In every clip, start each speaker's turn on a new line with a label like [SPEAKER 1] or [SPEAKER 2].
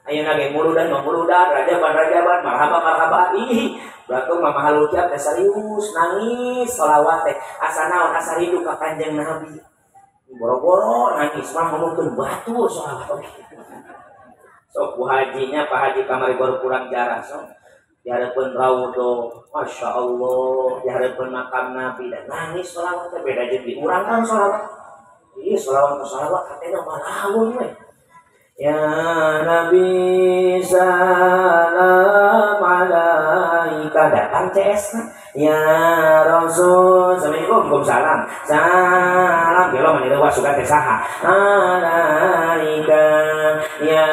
[SPEAKER 1] Ayeuna ge muludan muludan, rajaban rajaban, marhaba marhaba. Ih, batur mah mahal ucap teh serius nangis sholawat teh asa naon asa rindu ka Kanjeng Nabi. Boro-boro nangis mah ngomongkeun batur sholawat oge. Sok bu hajinya Pak Haji kamari baru kurang jarah sok. Di hadapan raudhah, Masya Allah, di hadapan makam Nabi dan nangis sholawat teh beda jeung di urang kan sholawat. Ih, sholawat ke sholawat katena malawun we. Ya Nabi salam alaika datang CS na. Ya Rasul assalamualaikum salam salam gelo mani leuwat sugan teh saha alaika ya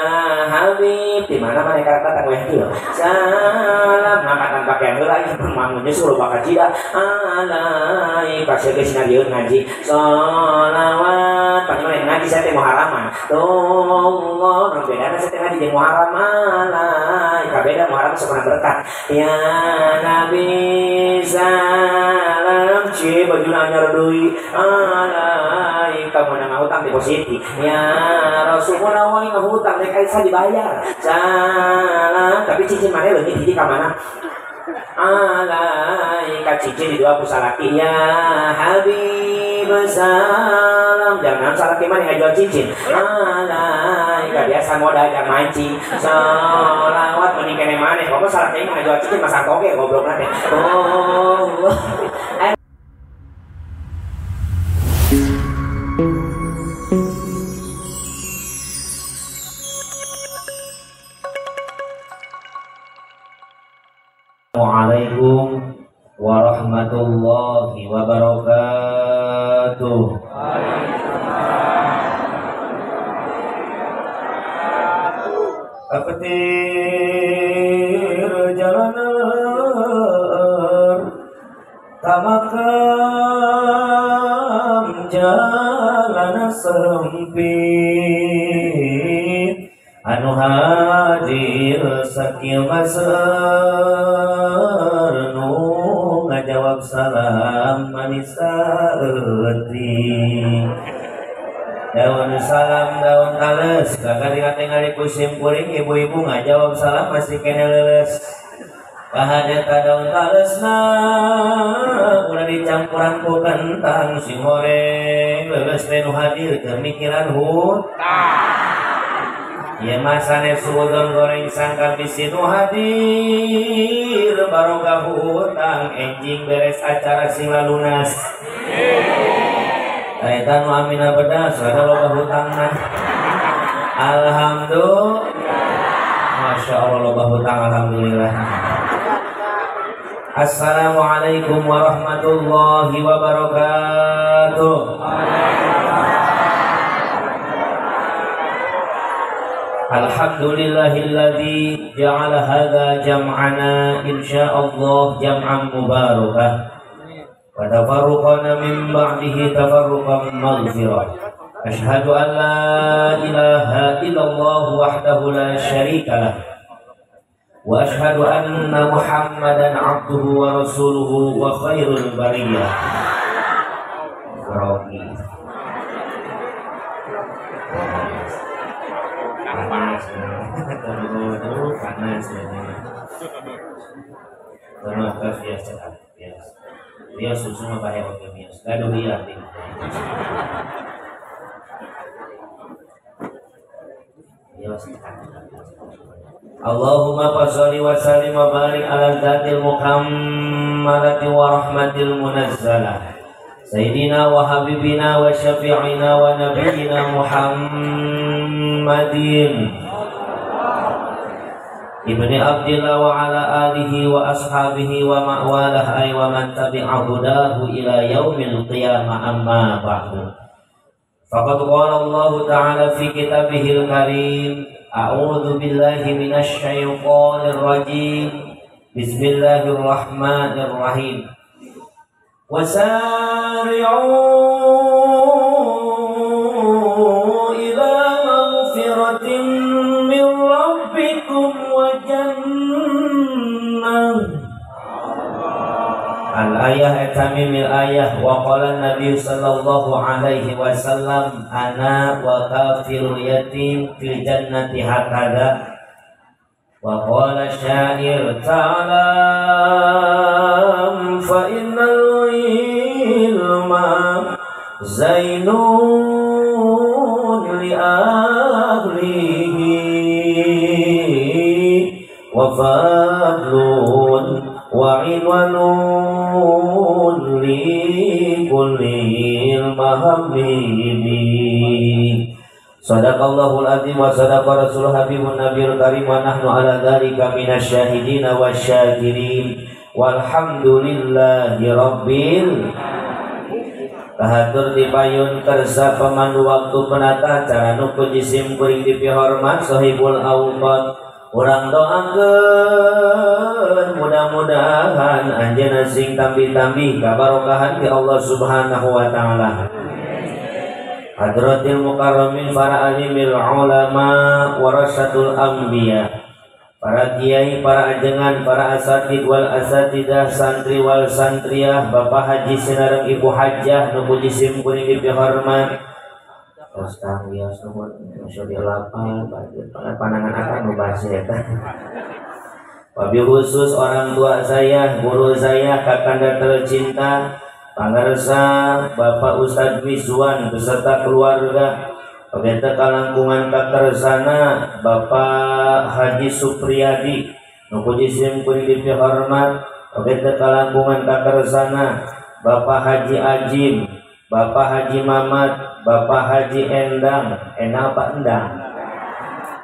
[SPEAKER 1] Habib di mana mana kata weh kieu salam ngangkatan pakaian heula ieu mangun nyusul bakal cida alaika sia geus ngagieun ngaji sholawat panjenengan ngaji saya teh muharaman tuh Allah, nang bedana saya teh ngaji jeung muharram alaika beda muharram sok berkat ya Nabi salam cie baju anyar deui alaika meunang hutang depositi ya Rasul mun wae ngahutang rek aya dibayar salam tapi cincin maneh leungit hiji ka mana alaika cincin di dua ku salaki ya Habib salam jangan salaki mah ngajual cincin alaika biasa modal jang mancing sholawat mending kene maneh komo salaki mah ngajual cincin masa toge goblokna teh oh. Assalamualaikum warahmatullahi wabarakatuh. Petir jalanan tamakam jalan sempit anu hadir sakieu maser nu ngajawab salam manis saeutik daun salam daun tales kakak tingali ku simkuring ibu-ibu ngajawab salam masih kene leuleus kahadeta daun talesna ulah dicampuran ku kentang sing goreng leuleus teh nu hadir keur mikiran hutang. Ya masane suudon goreng sangka bisi nu hadir barokah hutang enjing beres acara sing lalunas. Eta nu amina bedas ada loba hutangna. Alhamdulillah. Masya Allah loba hutang alhamdulillah. Assalamualaikum warahmatullahi wabarakatuh. Alhamdulillahilladzi ja'ala hadza jam'ana insyaallah jam'an mubarakah wa tafarruqana min ba'dihi tafarruqan maghfirah. Asyhadu an la ilaha illallah wahdahu la syarika lah wa asyhadu anna Muhammadan abduhu wa rasuluhu wa khairul bariyah. Panas, panas ya. Dia susu mah bae oge mios. Gaduh ieu arti. Allahumma sholli wa sallim wa barik ala dzatil mukammalati wa rahmatil munazzalah Sayyidina wa habibina wa syafi'ina wa nabiyyina Muhammadin Ibni Abdillah wa ala alihi wa ashabihi wa ma'walah ay wa man tabi'a hudahu ila yaumil qiyamah amma ba'du. Faqad qala Allah ta'ala fi kitabihil karim, a'udzu billahi minasy syaithanir rajim. Bismillahirrahmanirrahim. Wasari'u ila maghfiratin min rabbikum wa jannah. Al-ayah tamimil ayah wa qala Nabi sallallahu alaihi wasallam ana wa kafirul yatim fil jannati hakada. Wa qala syair ta'lam fa innal ilma zainun li ahlihi wa fadlun wa inwanun li kullil mahamidi. Sadaqallahul azim wa sadaqa rasulul habibun nabiyul karim wa nahnu ala dzalika minasyahidin wasyakirin walhamdulillahi rabbil. Kahatur dipayun kersa pemandu waktu penata acara nu ku jisim kuring dipihormat sahibul awqat. Urang doakeun mudah-mudahan anjeunna sing tambih-tambih kabarokahan ti Allah Subhanahu wa taala. Hadratil mukarramin para alimil ulama warasatul anbiya, para kiai, para ajengan, para asatid wal asatidah, santri wal santriah, bapak haji sinareng ibu hajah nu puji sim kuring dipihormat. Terus kang wios nuhun masyaallah panangan akan nu basi eta. Wabil khusus orang tua saya, guru saya, kakanda tercinta Pangarsa Bapak Ustadz Miswan beserta keluarga, pageta kalangkungan kakersana Bapak Haji Supriyadi nu puji sim kuring dipihormat, pageta kalangkungan kakersana Bapak Haji Ajim, Bapak Haji Mamat, Bapak Haji Endang, Endang apa Endang?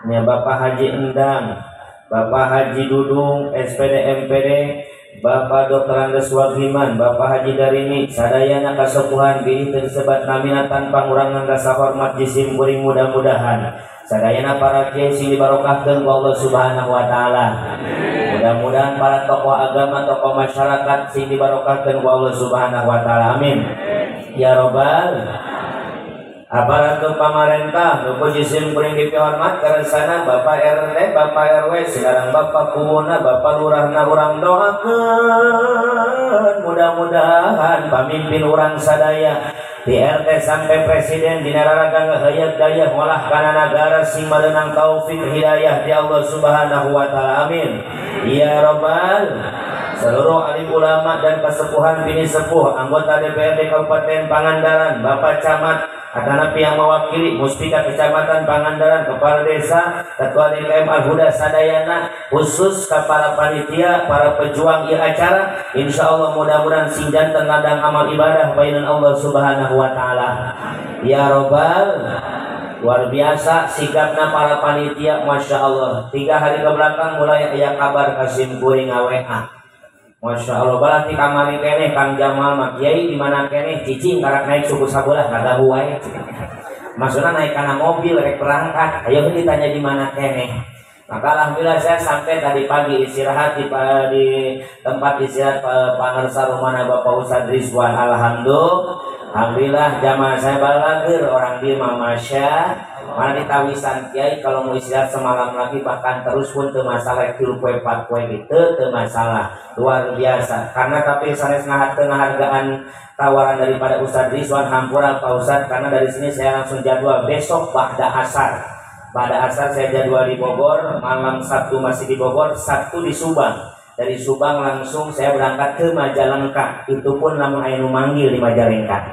[SPEAKER 1] Ya, Bapak Haji Endang, Bapak Haji Dudung, SPD MPD, Bapak Dr. Andes Wagiman, Bapak Haji Darini, sadayana kasepuhan bilih teu disebat namina tanpa ngurangan rasa hormat jisim kuring mudah-mudahan sadayana para kiai sing dibarokahkeun ku Allah Subhanahu wa taala. Mudah-mudahan para tokoh agama, tokoh masyarakat sing dibarokahkeun ku Allah Subhanahu wa taala. Amin. Ya robbal aparatur pamarentah nu ku jisim kuring dipihormat karesana Bapak RT, Bapak RW, sinareng Bapak Kuwuna, Bapak Lurahna urang doakeun mudah-mudahan pamimpin urang sadaya di RT sampai presiden dina raraga ngaheuyeuk dayeuh ngolah kana nagara sing maleunang taufik hidayah ti Allah Subhanahu wa taala. Amin. Ya robbal. Seluruh alim ulama dan kesepuhan bini sepuh, anggota DPRD Kabupaten Pangandaran, Bapak Camat, atanapi yang mewakili Muspika Kecamatan Pangandaran, Kepala Desa, Ketua DKM Al-Huda Sadayana, khusus ke para panitia, para pejuang ieu acara, insya Allah mudah-mudahan sing janten ladang amal ibadah painan Allah Subhanahu wa taala. Ya robbal. Luar biasa sikapna para panitia, masya Allah. 3 hari ke belakang mulai aya kabar kasim kuring WA. Masya Allah, berarti kamari keneh Kang Jamal mah kiai di mana keneh cicing karak naik suku sabelah kagak wae. Maksudna naik kana mobil rek berangkat, ayo ditanya di mana keneh. Maka alhamdulillah saya sampai tadi pagi istirahat di tempat istirahat Pangarsa rumahna Bapak Ustadz Rizwan. Alhamdulillah jamaah saya balageur orang di Mamasya. Mana ditawisan kiai kalau mau istirahat semalam lagi bahkan terus pun teu masalah 3 poe 4 poe gitu teu masalah. Luar biasa. Karena tapi sanes ngahargaan tawaran daripada Ustadz Rizwan hampura Pak Ustadz, karena dari sini saya langsung jadwal besok ba'da asar. Pada asar saya jadwal di Bogor, malam Sabtu masih di Bogor, Sabtu di Subang. Dari Subang langsung saya berangkat ke Majalengka. Itu pun lamun aya nu manggil di Majalengka.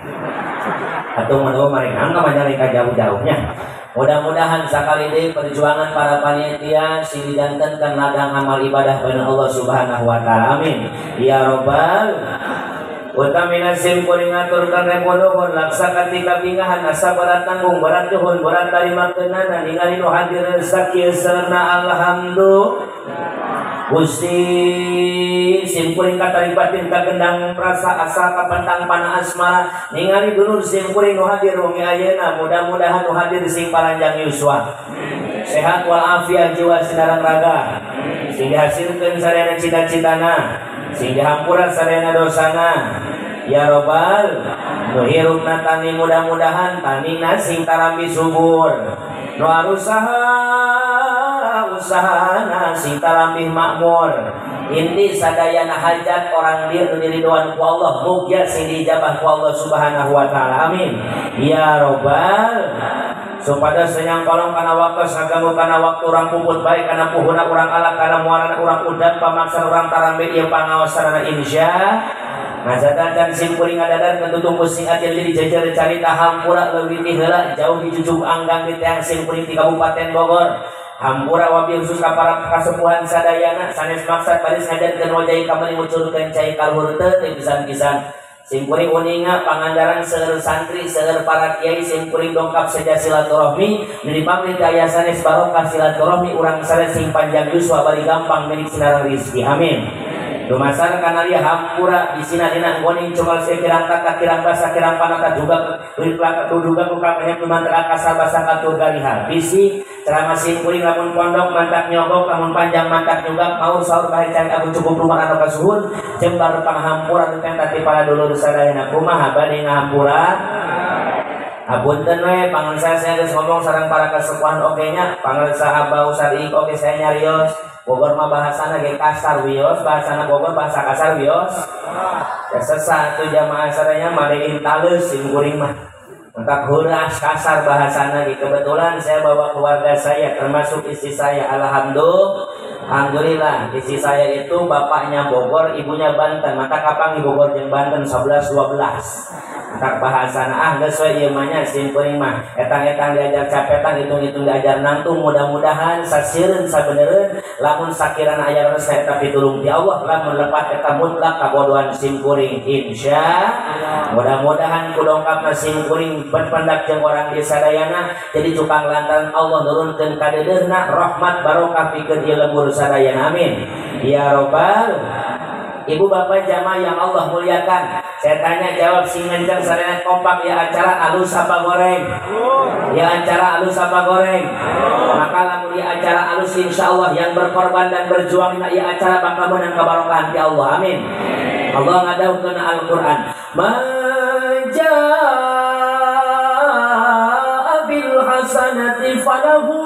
[SPEAKER 1] Atau mun mereka ke Majalengka jauh-jauhnya. Mudah-mudahan sakali deui perjuangan para panitia sing dijantenkeun ladang amal ibadah baina Allah Subhanahu wa taala. Amin. Ya robbal utamina sim kuring ngaturkeun remodohon laksa katika bingahan asa berat tanggung berat juhun berat tarima keunana ningali nu hadir sakieu saena alhamdulillah. Gusti sim kuring katarik batin kagendang rasa asa kapentang pana asmara ningali dulur sim kuring nu hadir wengi ayeuna mudah-mudahan nu hadir sing paranjang yuswa sehat wal afiat jiwa sinareng raga sing dihasilkeun sadayana cita-citana sing dihampura sadayana dosana. Ya robbal nu hirupna tani mudah-mudahan tanina sing tarambi subur nu arusaha usahana sing tarambih makmur. Inti sadayana hajat orang dia nu diridoan ku Allah mugia sing diijabah ku Allah Subhanahu wa taala. Amin. Ya robbal. Supados senyang kolong kana waktu saganggu kana waktu urang puput baik kana puhuna urang alak kana muarana urang udan pamaksa urang tarambe ieu pangaosanana insya ngajadan dan simkuring ngadadan ketutung pusing ati jadi jejer carita hampura leuwih ti heula jauh dijujuk anggang di teang simkuring di Kabupaten Bogor. Hampura wabil khusus ka para kasepuhan sadayana sanes maksad baris ngajarkeun wajah kamari ngucurkeun cai kaluhur teu teu pisan-pisan. Simkuring uninga pangandaran seueur santri seueur para kiai simkuring dongkap seja silaturahmi nu dipamit aya sanes barokah silaturahmi urang sanes sing panjang yuswa bari gampang milik sinareng rezeki. Amin. Dumasar kana ieu hampura disina dina goning cumal kirang kata kirang basa kirang panata juga duduga ku kapanyak lumantar kasar basa katur galiha bisi ceramah simkuring lamun pondok mantak nyogok lamun panjang mantak nyugak mau sahur bae cari aku cukup rumah anu kasuhun jembar panghampura teh tati para dulur sadayana kumaha bade ngahampura. Apunten we pangansa saya geus ngomong sareng para kasepuhan oge nya pangansa abah usadi oge saya nyarios Bogor mah bahasana ge kasar wios bahasana Bogor bahasa kasar wios ya sesat tuh jamaah sadayana madein taleus simkuring mah mantap heuras kasar bahasana ge. Kebetulan saya bawa keluarga saya termasuk istri saya, alhamdulillah istri saya itu bapaknya Bogor ibunya Banten mata kapangi Bogor jeung Banten 11 12 tak bahasana ah geus we ieu mah nya simkuring mah etang-etang diajar capetan hitung-hitung diajar nangtung mudah-mudahan sasireun sabenereun lamun sakirana aya leres eta pitulung ti Allah lamun lepat eta mutlak kabodohan simkuring insya mudah-mudahan ku dongkapna simkuring pendak jeung orang di sadayana jadi cukang lantaran Allah nurunkeun ka deudeuhna rahmat barokah pikeun ieu lembur sadayana. Amin ya robbal. Ibu bapak jamaah yang Allah muliakan, saya tanya jawab sing ngenceng sadayana kompak ya acara alus apa goreng? Ya acara alus apa goreng? Maka lamun ya acara alus insyaallah yang berkorban dan berjuang dina ieu acara bakal meunang kabarokahan ti Allah. Amin. Allah ngadawuhkeun Al-Qur'an, "Man jaa bil hasanati falahu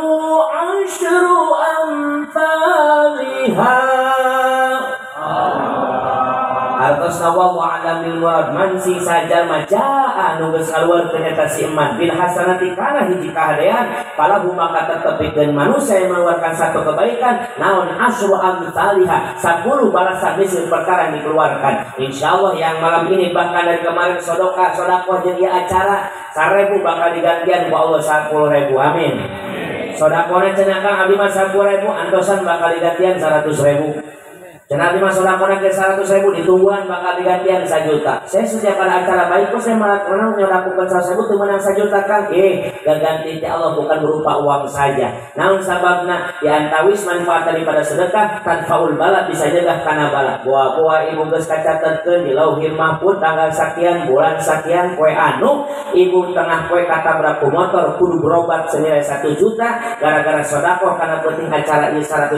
[SPEAKER 1] asyru amsalha." Artosna wallahu a'lam bil murad man sing sajalma jaa anu geus ngaluarkeun eta si iman bil hasanati kana hiji kahadean falahu maka tetepikeun manusia yang mengeluarkan satu kebaikan naon asyru amsalha 10 balasan misil perkara yang dikeluarkan. Insyaallah yang malam ini bahkan dari kemarin sedekah sedekah jeung ieu acara 1000 bakal digantian ku Allah 10.000. Amin. Sedekahna cenah Kang abdi mah 10.000 antosan bakal digantian 100.000. Cenah abdi mah sedekahna ke 100.000 ditungguan bakal digantian 1 juta. Saya setiap ada acara baik kok saya malah nyolakukan 100.000 teu meunang 1 juta Kang. Gaganti ti Allah bukan berupa uang saja. Naon sababna di antawis manfaat daripada sedekah tanfaul bala bisa jegah kana bala. Boa-boa ibu geus kacatetkeun di Lauhil Mahfuz tanggal sakian bulan sakian poe anu ibu tengah poe katabrak ku motor kudu berobat senilai 1 juta gara-gara sedekah kana penting acara ieu 100.000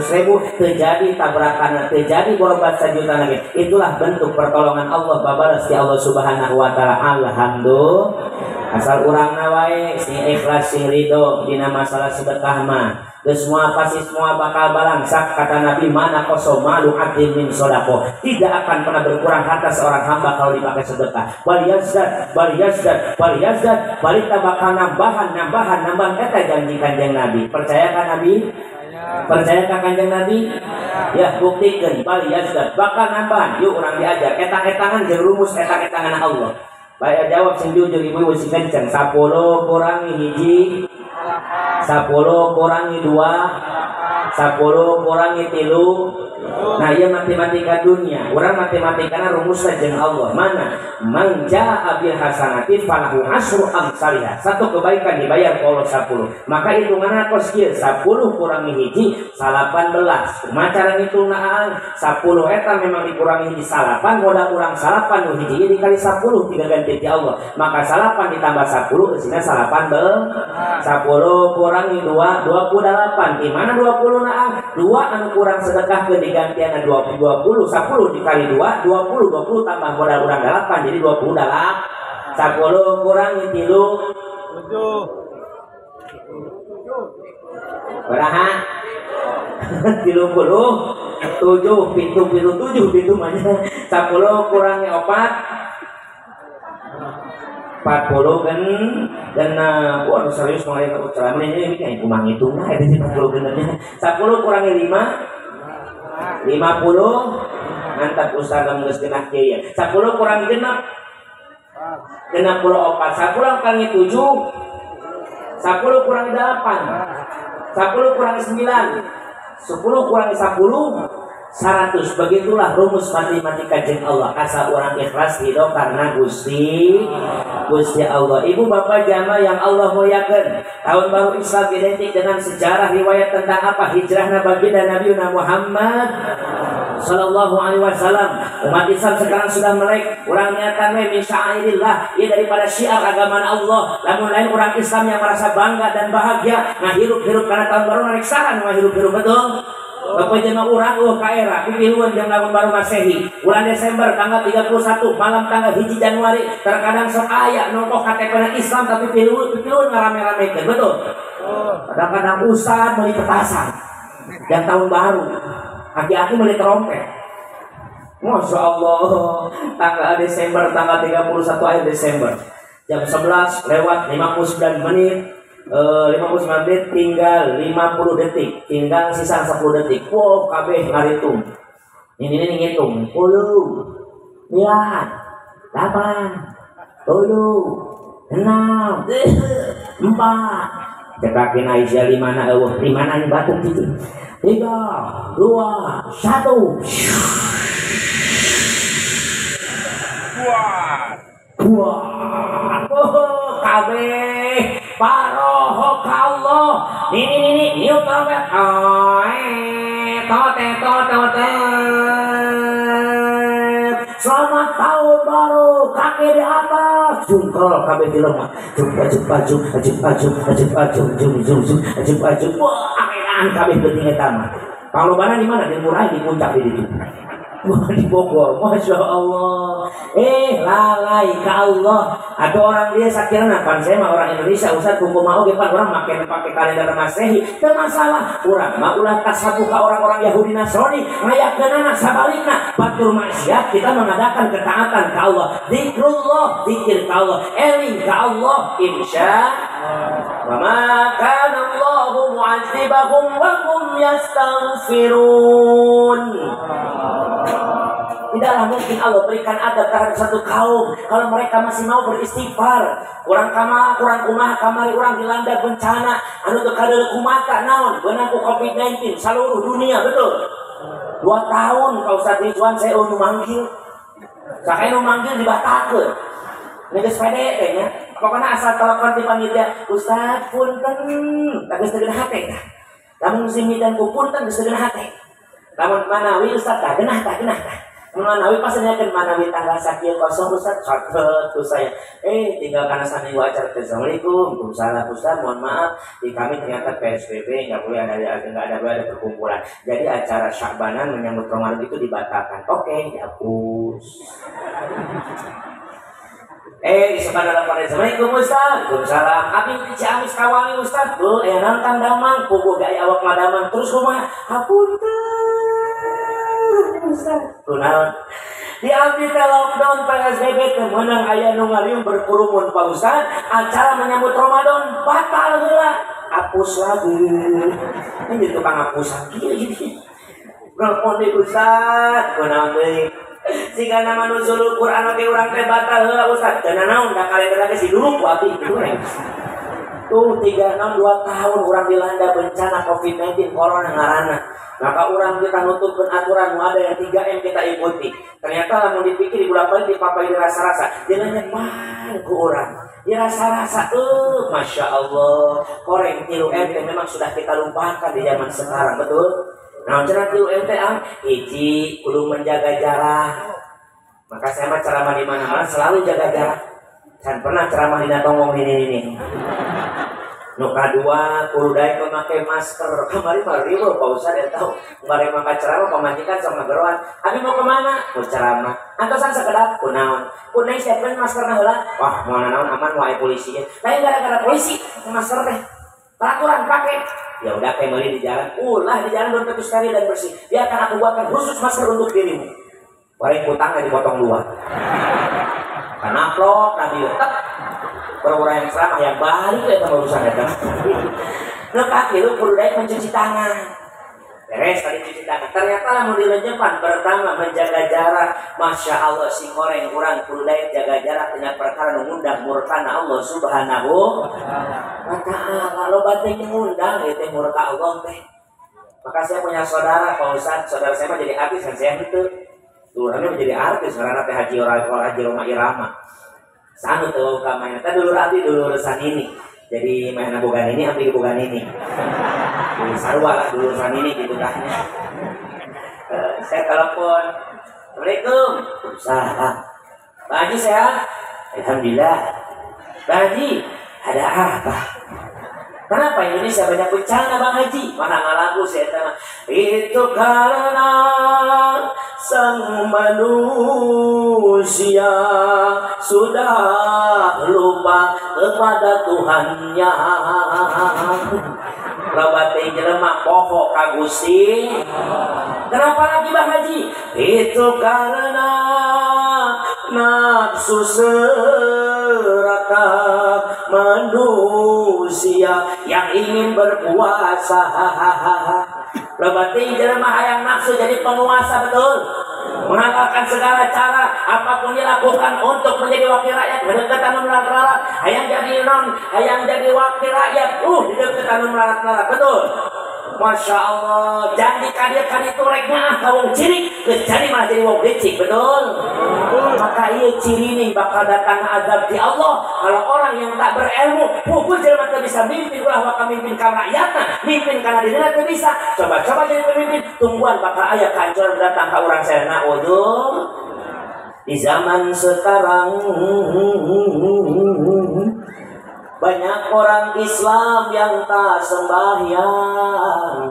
[SPEAKER 1] terjadi tabrakan terjadi berobat 1 juta lagi. Itulah bentuk pertolongan Allah babalas di Allah Subhanahu wa taala. Alhamdulillah. Asal urangna wae sing ikhlas sing ridho dina masalah sedekah mah. Geus semua pasti semua bakal balangsak kata Nabi mana qosomalu abdin min sodaqoh. Tidak akan pernah berkurang harta seorang hamba kalau dipakai sedekah. Bal yazdad, bal yazdad, bal yazdad, balik bakal nambahan, nambahan, nambahan eta janji Kanjeng Nabi. Percayakan Nabi? Percaya ka Kanjeng Nabi? Ya buktikan bal yazdad bakal nambahan. Yuk urang diajar etang-etangan jeung rumus etang-etangan Allah. Baik jawab sing jujur ibu-ibu sing kenceng. 10 kurangi 1, 10 kurangi 2, 10 kurangi 3. Nah ieu matematika dunia. Urang matematikana rumusna jeung Allah. Mana? Man jaa bil hasanati falahu asyru amsalha. Satu kebaikan dibayar ku Allah 10. Maka hitunganna kos kieu 10 kurangi 1 18. Kumaha cara ngitungna aang? 10 eta memang dikurangi 1 8, modal urang 8 nu hiji dikali 10 tiga ganti ti Allah. Maka 8 ditambah 10 eusina 18. 10 kurangi 2 28. Di mana 20 na aang? 2 anu kurang sedekah ke digantian 20, 10 dikali 2 20, 20 tambah modal urang 8 jadi 28. 10 kurangi 3 7. Baraha 37 pintu pintu 7 pintu mah 10 kurangi 4 40 genep. Wah, serius mau ngomong ceramah ini kayak kumang hitung nah itu 40 genepnya. 10 kurangi 5 50. Mantap Ustaz geus genah kieu ya. 10 kurangi genep 64. 10 kurangi 7 10 kurangi 8 10 kurangi 9 10 kurangi 10 100. Begitulah rumus matematika jeung Allah. Asa urang ikhlas ridho karena Gusti Allah. Ibu bapak jamaah yang Allah muliakan, tahun baru Islam identik dengan sejarah riwayat tentang apa? Hijrahna baginda Nabi Muhammad Sallallahu alaihi wasallam. Umat Islam sekarang sudah melek, urang niatan we min syairillah, ia daripada syiar agama Allah. Lamun lain orang Islam yang merasa bangga dan bahagia ngahirup-hirup karena tahun baru narik saha nu ngahirup-hirup, betul? Bapak jemaah urang eueuh ka era pipiluan jeung tahun baru Masehi. Bulan Desember tanggal 31 malam tanggal 1 Januari terkadang sok aya nongkoh KTP-na Islam tapi pipiluan ngarame-ramekeun, betul? Kadang-kadang ustad meuli petasan dan tahun baru. Aki-aki beli trompet. Masya Allah. Tanggal Desember, tanggal 31 akhir Desember jam 11 lewat 59 menit, 59 menit tinggal 50 detik, tinggal sisa 10 detik. Wow, kabeh ngaritung. Ini ngitung. 10 9 8 7 6 4. Cekakin Aisyah 5 na eueuh, 5 na batuk gitu. 3 2 1. Wah, oh, kabeh paroho ka Allah. Ini niup trompet. Oh, tote. Selamat tahun baru, kaki di atas, jungkol kabeh di lemah. Jung ajung ajung ajung ajung ajung ajung jung jung jung ajung ajung. Wah, amean kabeh penting eta mah. Panglobana di mana? Di Murai, di puncak di ditu. Wah, di Bogor, Masya Allah. Lalai ka Allah. Atau orang dia sakirana pan saya mah orang Indonesia Ustaz kumaha oge pan urang make pake kalender Masehi. Teu masalah. Urang mah ulah tasabuh ka orang-orang Yahudi Nasrani ngayakeunana sabalikna. Batur maksiat kita mengadakan ketaatan ka Allah. Zikrullah, zikir ka Allah, eling ka Allah insya Allah. Wa ma kana Allahu mu'adzibahum wa hum yastaghfirun. Tidaklah mungkin Allah berikan adab terhadap satu kaum kalau mereka masih mau beristighfar. Kurang kama, kurang kumaha kamari urang dilanda bencana anu teu kadeuleu kumata naon beunang ku COVID-19 seluruh dunia, betul? 2 tahun Pak Ustaz Rizwan saya nu manggil. Saha nu manggil dibatalkeun. Geus pede teh nya. Pokona asal telepon ti panitia, Ustaz punten, tah geus teu geunah hate tah. Lamun simitan ku punten geus teu geunah hate. Lamun manawi Ustaz tah geunah tah geunah tah. Manawi pas nanyakeun manawi tanggal sakieu kosong Ustaz caket ku saya. Tinggal kana saminggu acara. Assalamualaikum. Waalaikumsalam Ustaz, mohon maaf di kami ternyata PSBB enggak boleh ada enggak ada perkumpulan. Jadi acara Sya'banan menyambut Ramadan itu dibatalkan. Oke, dihapus. Di dalam pada Assalamualaikum Ustaz. Waalaikumsalam. Abi di Ciamis kawali Ustaz. Tuh, naon Kang Damang, puguh gaya awak mah damang. Terus kumaha? Hapunten. Ustaz. Kunaon? Di abdi teh lockdown PSBB teu meunang aya nu ngariung berkerumun Pak Ustaz. Acara menyambut Ramadan batal heula. Hapus lagi. Ini jadi tukang hapusan kieu jadi. Nelpon deui Ustaz, kunaon deui? Sehingga nama nuzulul Quran oke urang teh batal heula Ustaz. Dan naon da kalender ge si dulu ku abdi kitu we. Tuh 3 6 2 tahun urang dilanda bencana COVID-19 corona ngaranna. Maka urang kita nutupkeun aturan nu ada yang 3M kita ikuti. Ternyata lamun dipikir di bulan dipapai dirasa-rasa, dia nyaman ku urang. Dirasa-rasa, Masya Allah. Koreng 3M teh memang sudah kita lupakan di zaman sekarang, betul? Nah, cara 3M teh hiji kudu menjaga jarak. Maka saya mah ceramah di mana-mana selalu jaga jarak. Can pernah ceramah dina tonggong ini. Nu kadua kudu daek memakai masker. Kamari mah riweuh Pak Ustaz ya tahu. Kamari mah ceramah pamajikan sama geroan. Abi mau kemana? Mau ceramah. Antosan sakedap kunaon? Kunaon siapkeun maskerna heula. Wah, moal naon aman wae polisi. Lain gara-gara polisi masker teh. Peraturan pakai. Ya udah kayak meuli di jalan. Ulah di jalan belum tentu steril dan bersih. Biarkan aku buatkan khusus masker untuk dirimu. Goreng kutangnya dipotong 2. Karena vlog, nabi tetep. Boro-boro yang ceramah yang balik eta urusan eta. Nu katilu kudu daek mencuci tangan. Beres tadi cuci tangan. Ternyata lamun dilenjepan pertama menjaga jarak. Masya Allah si goreng urang kudu daek jaga jarak dina perkara nu ngundang murkana Allah Subhanahu wa ta'ala. Loba teh ngundang ieu teh murka Allah teh. Maka saya punya saudara, Pak Ustaz, saudara saya mah jadi artis kan saya henteu. Dulurna menjadi artis karena teh Haji Haji Roma Irama. Sanu teu ka mana teh dulur abdi dulur ini. Jadi mana bukan ini, abdi bukan ini. Jadi sarua lah dulur ini gitu tahnya. Saya telepon, Assalamualaikum. Salam. Pak Haji sehat? Alhamdulillah. Pak Haji, ada apa? Kenapa Indonesia banyak bencana Bang Haji? Mana ngalagu saya tema. Itu karena sang manusia sudah lupa kepada Tuhannya. Loba teh jelema poho ka Gusti. Kenapa lagi Bang Haji? Itu karena nafsu serakah manusia yang ingin berkuasa. Loba teh jelema hayang nafsu jadi penguasa, betul? Menghalalkan segala cara apapun dilakukan untuk menjadi wakil rakyat, deketan nu melarat-larat, hayang jadi non, hayang jadi wakil rakyat, deketan nu melarat-larat, betul? Masya Allah, jadi kadi turek nyaah ka wong cirik, geus jadi malah jadi wong licik, betul? Maka ieu ciri nih bakal datang azab di Allah kalau orang yang tak berilmu, pukul jelema teu bisa mimpin ulah waka mimpin ka rakyatna, mimpin kana dirina teu bisa. Coba-coba jadi pemimpin, tungguan bakal aya kehancuran datang ka urang sadayana. Waduh. Di zaman sekarang banyak orang Islam yang tak sembahyang.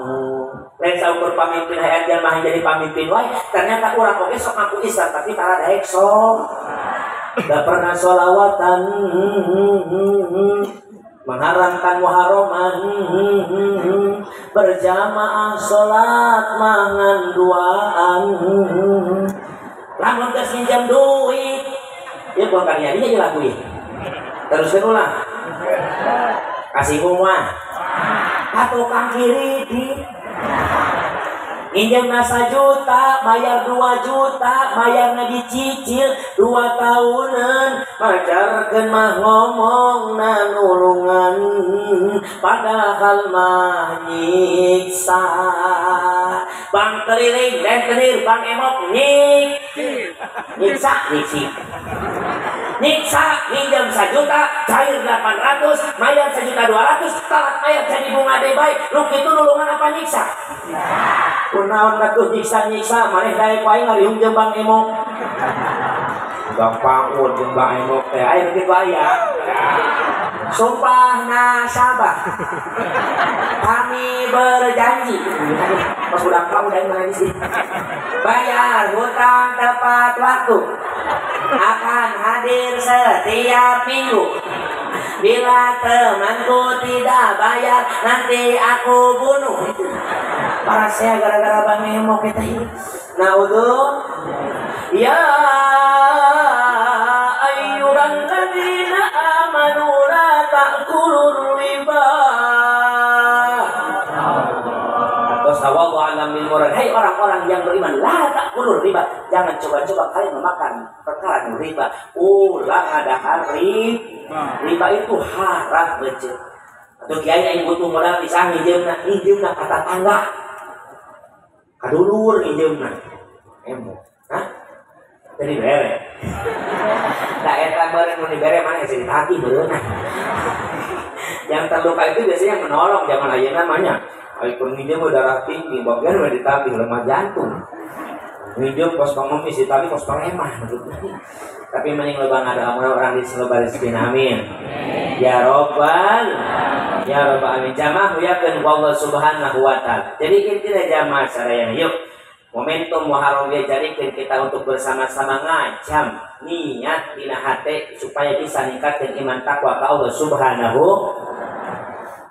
[SPEAKER 1] Lain saukur pamimpin hayang jelema jadi pamimpin wae, ternyata urang oge sok ngaku Islam tapi tara daek sok. Gak pernah sholawatan, mengharamkan muharraman, berjamaah sholat mangan duaan. Lamun geus minjam duit, ieu bukan kalian dia lagu ieu. Teruskeun ulah. Kasih bunga tukang kiri di minjem 1 juta bayar 2 juta bayarna dicicil 2 tahunan macarkeun mah ngomong nulungan padahal mah nyiksa. Bang keliling rentenir bang emok nyik nyiksa nyiksi nyiksa minjem 1 juta cair 800 mayar 1.200.000 talak mayar jadi bunga deh baik lu kitu nulungan apa nyiksa kunaon atuh nyiksa-nyiksa maneh daek wae ngariung jeung Bang Emok Bang Paun jeung Bang Emok teh aya kitu aya sumpah nasabah kami berjanji pas udah kamu udah nangis sih bayar hutang tepat waktu akan hadir setiap minggu. Bila temanku tidak bayar nanti aku bunuh. Para saya gara-gara Bang Emok kita ini. Naudzubillah. Ya ayyuhalladzina amanu la ta'kulur riba. Atau sawallahu a'lam bil murad. Hai orang-orang yang beriman, la ta'kulur riba. Jangan coba-coba kalian memakan perkara riba. Ulah ada hari riba itu haram becek. Atau kiai yang butuh modal bisa nginjeumna, nginjeumna ka tatangga. Ka dulur nginjeumna. Emo. Hah? Jadi bere. Da eta meureun mun dibere mana geus ditagih meureunna. Yang terluka itu biasanya yang menolong zaman ayeuna mah nya. Ai nginjeum darah tinggi, bagian mah ditagih lemah jantung. Nginjeum kos pengemis ditagih kos preman. Tapi mending lebang ada orang di selebar rezeki, amin. Ya robbal ya robbal alamin. Jamaah yakin Allah Subhanahu wa taala. Jadi intinya jamaah sadayana yuk momentum Muharram ge jadikeun kita untuk bersama-sama ngajam niat dina hate supaya bisa ningkatkeun iman takwa ka Allah Subhanahu.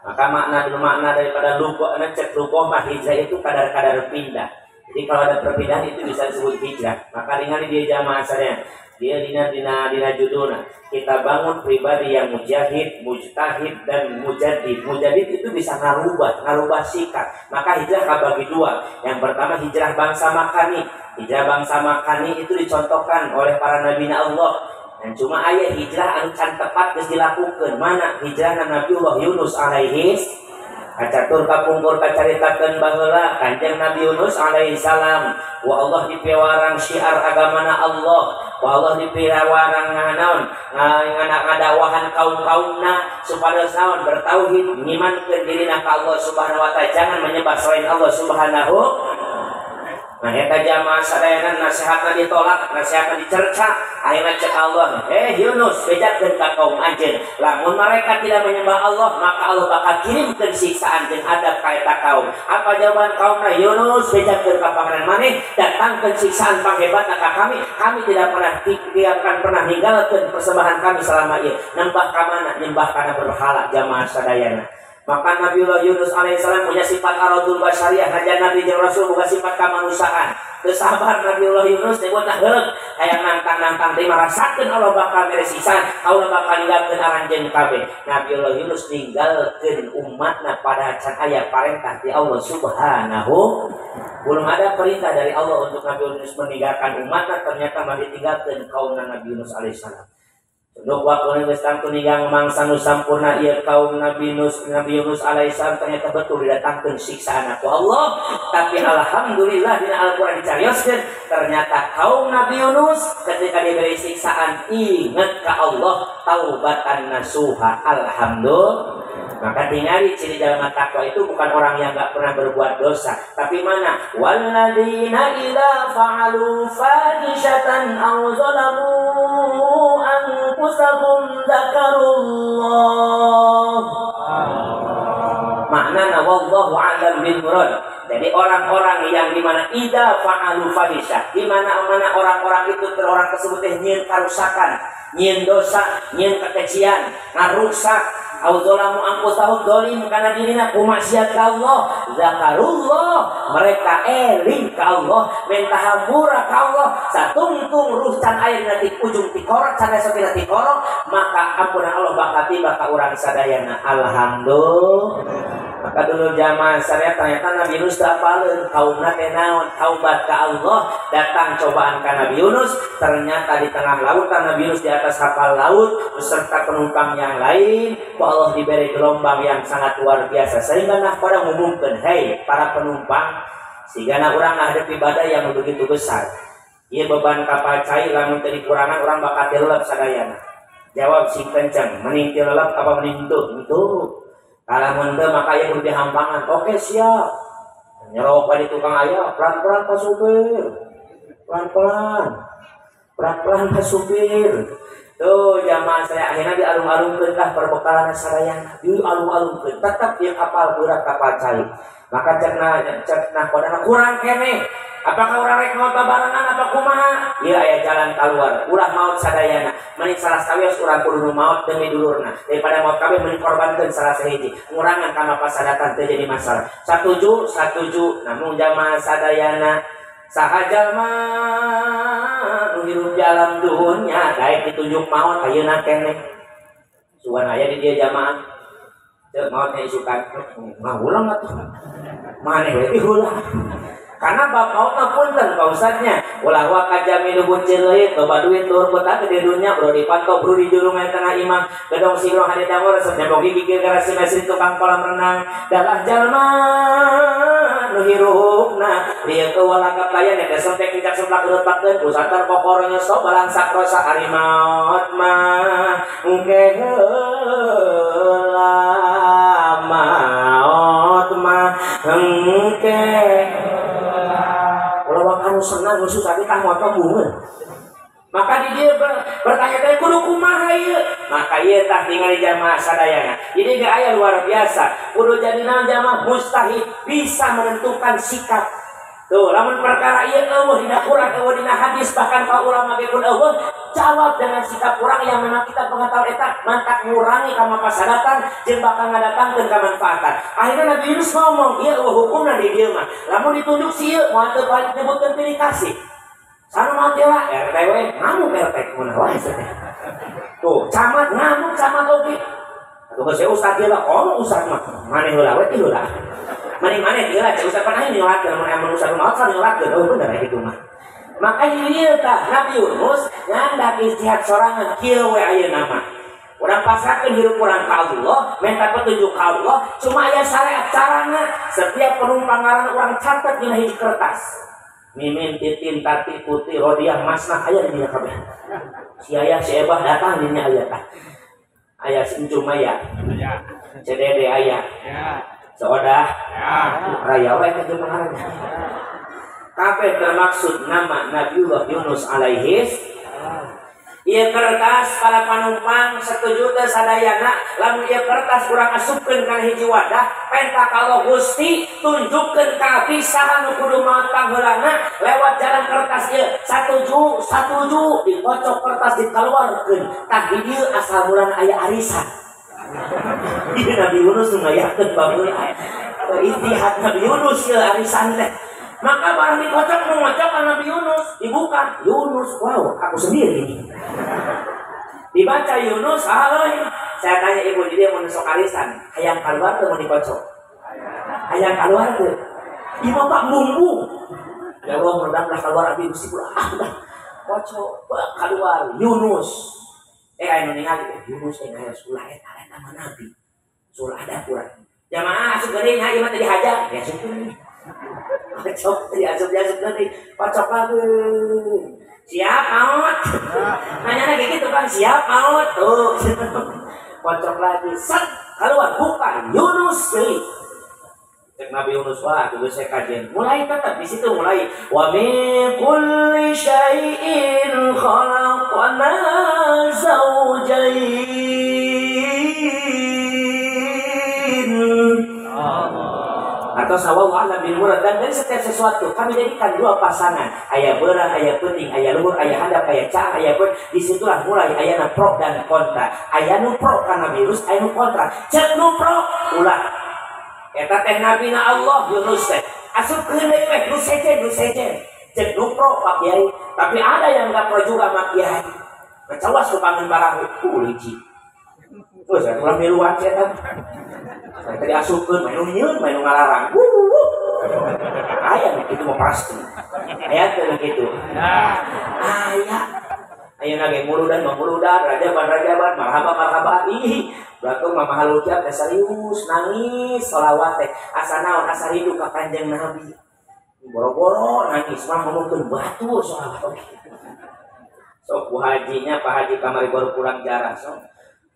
[SPEAKER 1] Maka makna daripada lupa cek lupa mah hijrah itu kadar-kadar pindah. Jadi kalau ada perpindahan itu bisa disebut hijrah. Maka ringan dia jamaah sadaya. Dia dina dina dina judulna. Kita bangun pribadi yang mujahid, mujtahid dan mujaddid. Mujaddid itu bisa ngarubah sikap. Maka hijrah kabagi dua. Yang pertama hijrah bangsa Makani. Hijrah bangsa Makani itu dicontohkan oleh para nabi Allah. Dan cuma ayat hijrah anu can tepat geus dilakukeun. Mana hijrah Nabiullah Yunus alaihi kacatur kapungkur kacaritakeun baheula Kanjeng Nabi Yunus alaihi salam wa Allah dipiwarang syiar agamana Allah wa Allah dipiwarang naon ngadakwahan kaum-kaumna supados naon bertauhid ngimankeun dirina ka Allah Subhanahu wa taala, jangan menyembah selain Allah Subhanahu. Nah eta jamaah sadayana nasihatna ditolak, nasihatna dicerca, akhirna cek Allah, Yunus bejakeun ka kaum anjeun, lamun mereka tidak menyembah Allah maka Allah bakal kirimkeun siksaan jeung adab ka eta kaum. Apa jawaban kaumna? Yunus bejakeun ka pangeran maneh, datangkeun siksaan panghebatna ka kami, kami tidak akan pernah ninggalkeun persembahan kami selama ieu. Nembah ka mana? Nyembah kana berhala jamaah sadayana. Maka Nabiullah Yunus alaihissalam punya sifat aradul basyariah, haja Nabi jeung Rasul bukan sifat kemanusiaan. Teu sabar Nabiullah Yunus nyebutna heug, hayang nantang-nantang teh marasakeun Allah bakal mere siksaan, Allah bakal ninggalkeun aranjeun kabeh. Nabiullah Yunus ninggalkeun umatna pada can aya parentah ti Allah Subhanahu. Belum ada perintah dari Allah untuk Nabi Yunus meninggalkan umatna, ternyata mah ditinggalkeun kaumna Nabi Yunus alaihissalam. Untuk waktu geus tangtu ninggang mangsa nu sampurna ieu kaum Nabi Yunus alaihissalam ternyata betul didatangkeun siksaan ku Allah. Tapi alhamdulillah dina Al-Qur'an dicarioskeun ternyata kaum Nabi Yunus ketika diberi siksaan ingat ka Allah taubatan nasuha. Alhamdulillah. Maka tinggali ciri jalma takwa itu bukan orang yang enggak pernah berbuat dosa, tapi mana walladzina idza fa'alu fahishatan aw zalamu anfusahum dzakarullah. Maknana wallahu a'lam bil murad. Jadi orang-orang yang dimana idza fa'alu fahisyah, di mana-mana orang-orang itu orang tersebut teh nyieun karusakan, nyieun dosa, nyieun kekejian, ngarusak, au zalamu anfusahum zalim kana dirina ku maksiat ka Allah, zakarullah, mereka eling ka Allah, minta hampura ka Allah, satungtung ruh can air na ti ujung tikorok can aya sopi na tikorok, maka ampunan Allah bakal tiba ka urang sadayana. Alhamdulillah. Maka dulu jamaah sadaya ternyata Nabi Yunus teu apaleun kaumna teh naon, taubat ka Allah, datang cobaan ka Nabi Yunus, ternyata di tengah lautan Nabi Yunus di atas kapal laut beserta penumpang yang lain, ku Allah diberi gelombang yang sangat luar biasa sehingga nahkoda ngumumkeun, "Hei para penumpang, sigana urang ngahadepi badai yang begitu besar. Ieu beban kapal cai lamun teu dikurangan urang bakal tilelep sadayana." Jawab sing kenceng, mending tilelep apa mending henteu? Henteu. Kalau teu maka ieu kudu dihampangan. Oke siap. Nyerok di tukang aya, pelan-pelan Pak supir. Pelan-pelan. Pelan-pelan Pak supir. Tuh jamaah saya akhirnya dialung-alungkeun tah perbekalan sadayana. Dialung-alungkeun tetap ieu kapal berat kapal cai. Maka cekna kodana kurang keneh. Apakah urang rek maot babarengan apa kumaha? Ieu aya jalan keluar. Ulah maot sadayana. Mending salah sawios urang kudu maot demi dulurna. Daripada maot kabeh mending korbankeun salah sahiji. Ngurangan ka mapasadatan teu jadi masalah. Satuju, satuju. Namun jamaah sadayana saha jalma nu hirup di alam dunya daek ditunjuk maot ayeuna keneh. Sugan aya di dieu jamaah. Teu maot isukan. Ngahulang atuh. Maneh we dihulang. Karena bab maot mah punten Pak Ustadznya. Ulah wa kajami nu buncir leuit, loba duit luhur kota gede dunya, bro dipantau, bro dijurung aya tengah imah, gedong sigrong hade dangor, resep nyambong gigi gara si mesri tukang kolam renang, dalah jalma nu hirupna, lieu eueuh kaplayan eta sampe kincak seplak reutakeun, usatar kokoro nyoso balangsak rosa ari maot mah engke heula maot mah engke. Kalau senang susah kita mau bunga. Maka di dia bertanya-tanya kudu kumaha ieu? Maka ieu tah tingali jamaah sadayana. Ini ge aya luar biasa. Kudu jadi naon jamaah mustahil bisa menentukan sikap. Tuh, lamun perkara ieu eueuh dina Quran, eueuh dina hadis, bahkan para ulama ge pun eueuh, Jawab dengan sikap kurang yang memang kita pengetahuan eta mantak ngurangi ka mapasadatan jeung bakal ngadatangkeun kamanfaatan. Akhirnya Nabi Yunus ngomong, ieu eueuh hukumna di dieu mah. Lamun ditunjuk si ieu moal teu nyebutkeun pilih kasih. Sanu maot lah RT we ngamuk RT kumaha wae teh. Tuh, camat ngamuk camat oge. Atuh geus ustad ieu lah, komo ustad mah. Maneh heula we ti heula. Maneh-maneh ti heula cek ustad pan aing nyolatkeun lamun emang ustad maot kan nyolatkeun. Oh bener kitu mah. Maka ieu tah Nabi Yunus ngandak ijtihad sorangan kieu we ayeuna mah. Urang pasrahkeun hirup urang ka Allah, minta petunjuk ka Allah, cuma aya syariat carana. Setiap penumpang ngaran urang catet dina hiji kertas. Mimin, Titin, Tati, Putih, Rodiah, Masnah aya di dinya kabeh. Si Ayah, si Ebah datang di dinya aya tah. Aya si Encum aya. Cedede aya. Seodah. Raya we teh ngaranna. Kabeh termaksud nama Nabiullah Yunus alaihi. Ieu kertas para panumpang setuju teu sadayana lamun ieu kertas urang asupkeun kana hiji wadah penta kalau Gusti tunjukkeun ka abdi saha nu kudu maot pangheulana lewat jalan kertas ieu satuju satuju dikocok kertas dikaluarkeun tah di dieu asal mulana aya arisan. Ieu Nabi Yunus nu ngayakeun baheula ijtihad Nabi Yunus ieu arisan teh. Maka barang dikocok mengocok Nabi Yunus dibuka Yunus, wow aku sendiri ini. Dibaca Yunus, halo. Saya tanya ibu, dia mau nusok arisan, hayang keluar tuh mau dikocok, hayang keluar tuh. Ibu pak bumbu, ya Allah mudah-mudahan keluar abi mesti ulah, kocok keluar Yunus. Ayo ningali Yunus aya ulah eta eta mah nabi. Surah ada kurang. Jamaah asup geuning ha ieu mah teh dihajar, ya asup geuning. Kocok, diasup-diasup nanti, kocok lagi. Siap, maut. Nanya lagi gitu kan, siap, maut. Tuh, kocok lagi. Set, keluar, buka. Yunus, jadi. Cek Nabi Yunus, wah, itu saya kajian. Mulai tetap di situ mulai. Wa min kulli syai'in khalaqna zawjayn. Atau sawau alam bil murad, dan dari setiap sesuatu kami jadikan dua pasangan, ayah berang, ayah penting, ayah luhur, ayah hadap, ayah cah, ayah ber. Disitulah mulai ayana pro dan kontra. Ayah nu pro karena virus, ayah nu kontra. Cek nu pro ulah. Eta teh nabi na Allah Yunus teh. Asupkeun deui weh nu sejen, nu sejen. Cek nu pro Pak Kiai, tapi ada yang enggak pro juga Pak Kiai. Kecawas ku pangeun barahu, licik. Terus saya ulah miluan eta. Saya tadi asupkeun, main nu nyieun, main nu ngalarang. Aya nu kitu mah pasti. Aya teh nu kitu. Aya. Ayeuna ge muludan muludan, rajaban rajaban, marhaba marhaba. Ih, batur mah mahal ucap teh serius nangis selawat teh. Asa naon asa rindu ka Kanjeng Nabi. Boro-boro nangis mah ngomongkeun batur selawat oge. Sok bu hajinya Pak Haji kamari baru pulang jarah sok.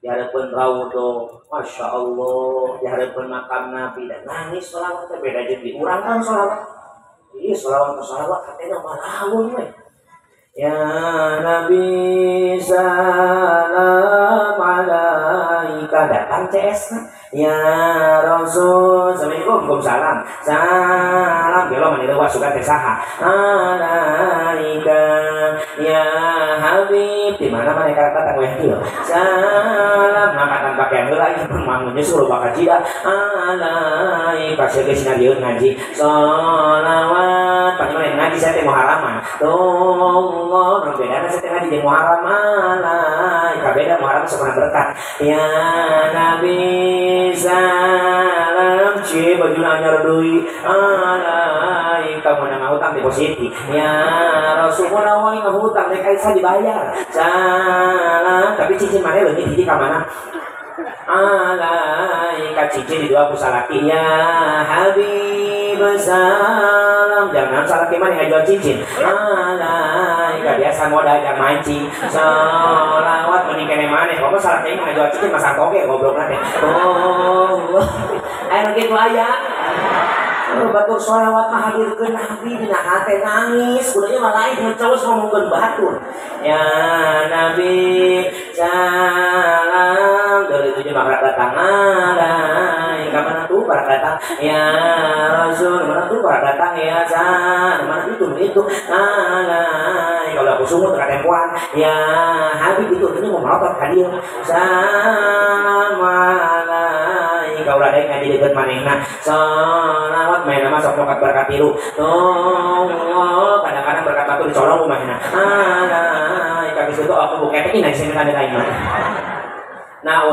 [SPEAKER 1] Di hadapan raudhah, masya Allah, di hadapan makam Nabi dan nangis sholawat teh beda jeung di urang kan sholawat. Iya sholawat ke sholawat katanya malawun we. Ya Nabi salam alaika datang CS na. Ya Rasul, assalamualaikum, salam. Salam gelo mani leuwah sugan teh saha. Alaika ya Habib, di mana mana kata weh kieu. Salam ngangkatan pakaian heula ieu mangun nyusul bakal cida. Alaika sia geus ngadieu ngaji. Sholawat panjenengan ngaji saya teh muharaman. Tuh Allah, nu bedana saya teh ngaji jeung muharam alaika beda muharam sok berkat. Ya Nabi salam cie baju anyar deui alaika mun ngahutang depositi. Ya Rasulullah wae ngahutang rek aya dibayar. Salam tapi cincin maneh leungit hiji ka mana? Alaika cincin di dua ku salaki. Ya Habib salam jangan salaki maneh ngajual cincin. Alaika biasa modal jang mancing. Salawat mending kene maneh komo salaki mah ngajual cincin masang toge goblokna teh. Oh, aya kitu aya. Batur sholawat mah hadirkeun Nabi dina hate nangis, kudanya mah lain ngecawos ngomongkeun batur. Ya Nabi salam dari tujuh mah datang alai ka mana tuh para datang ya Rasul mana tuh para datang ya sa mana itu alai kalau aku sungut ka tempoan ya Habib itu ini mau melotot ka dieu salam alai kaula deui ngaji deukeut manehna sholawat main nama sok nyokap berkat tilu oh kadang-kadang berkat batu dicolong rumahna alai kami situ aku buket ini nang sing ada lain mah. Nah,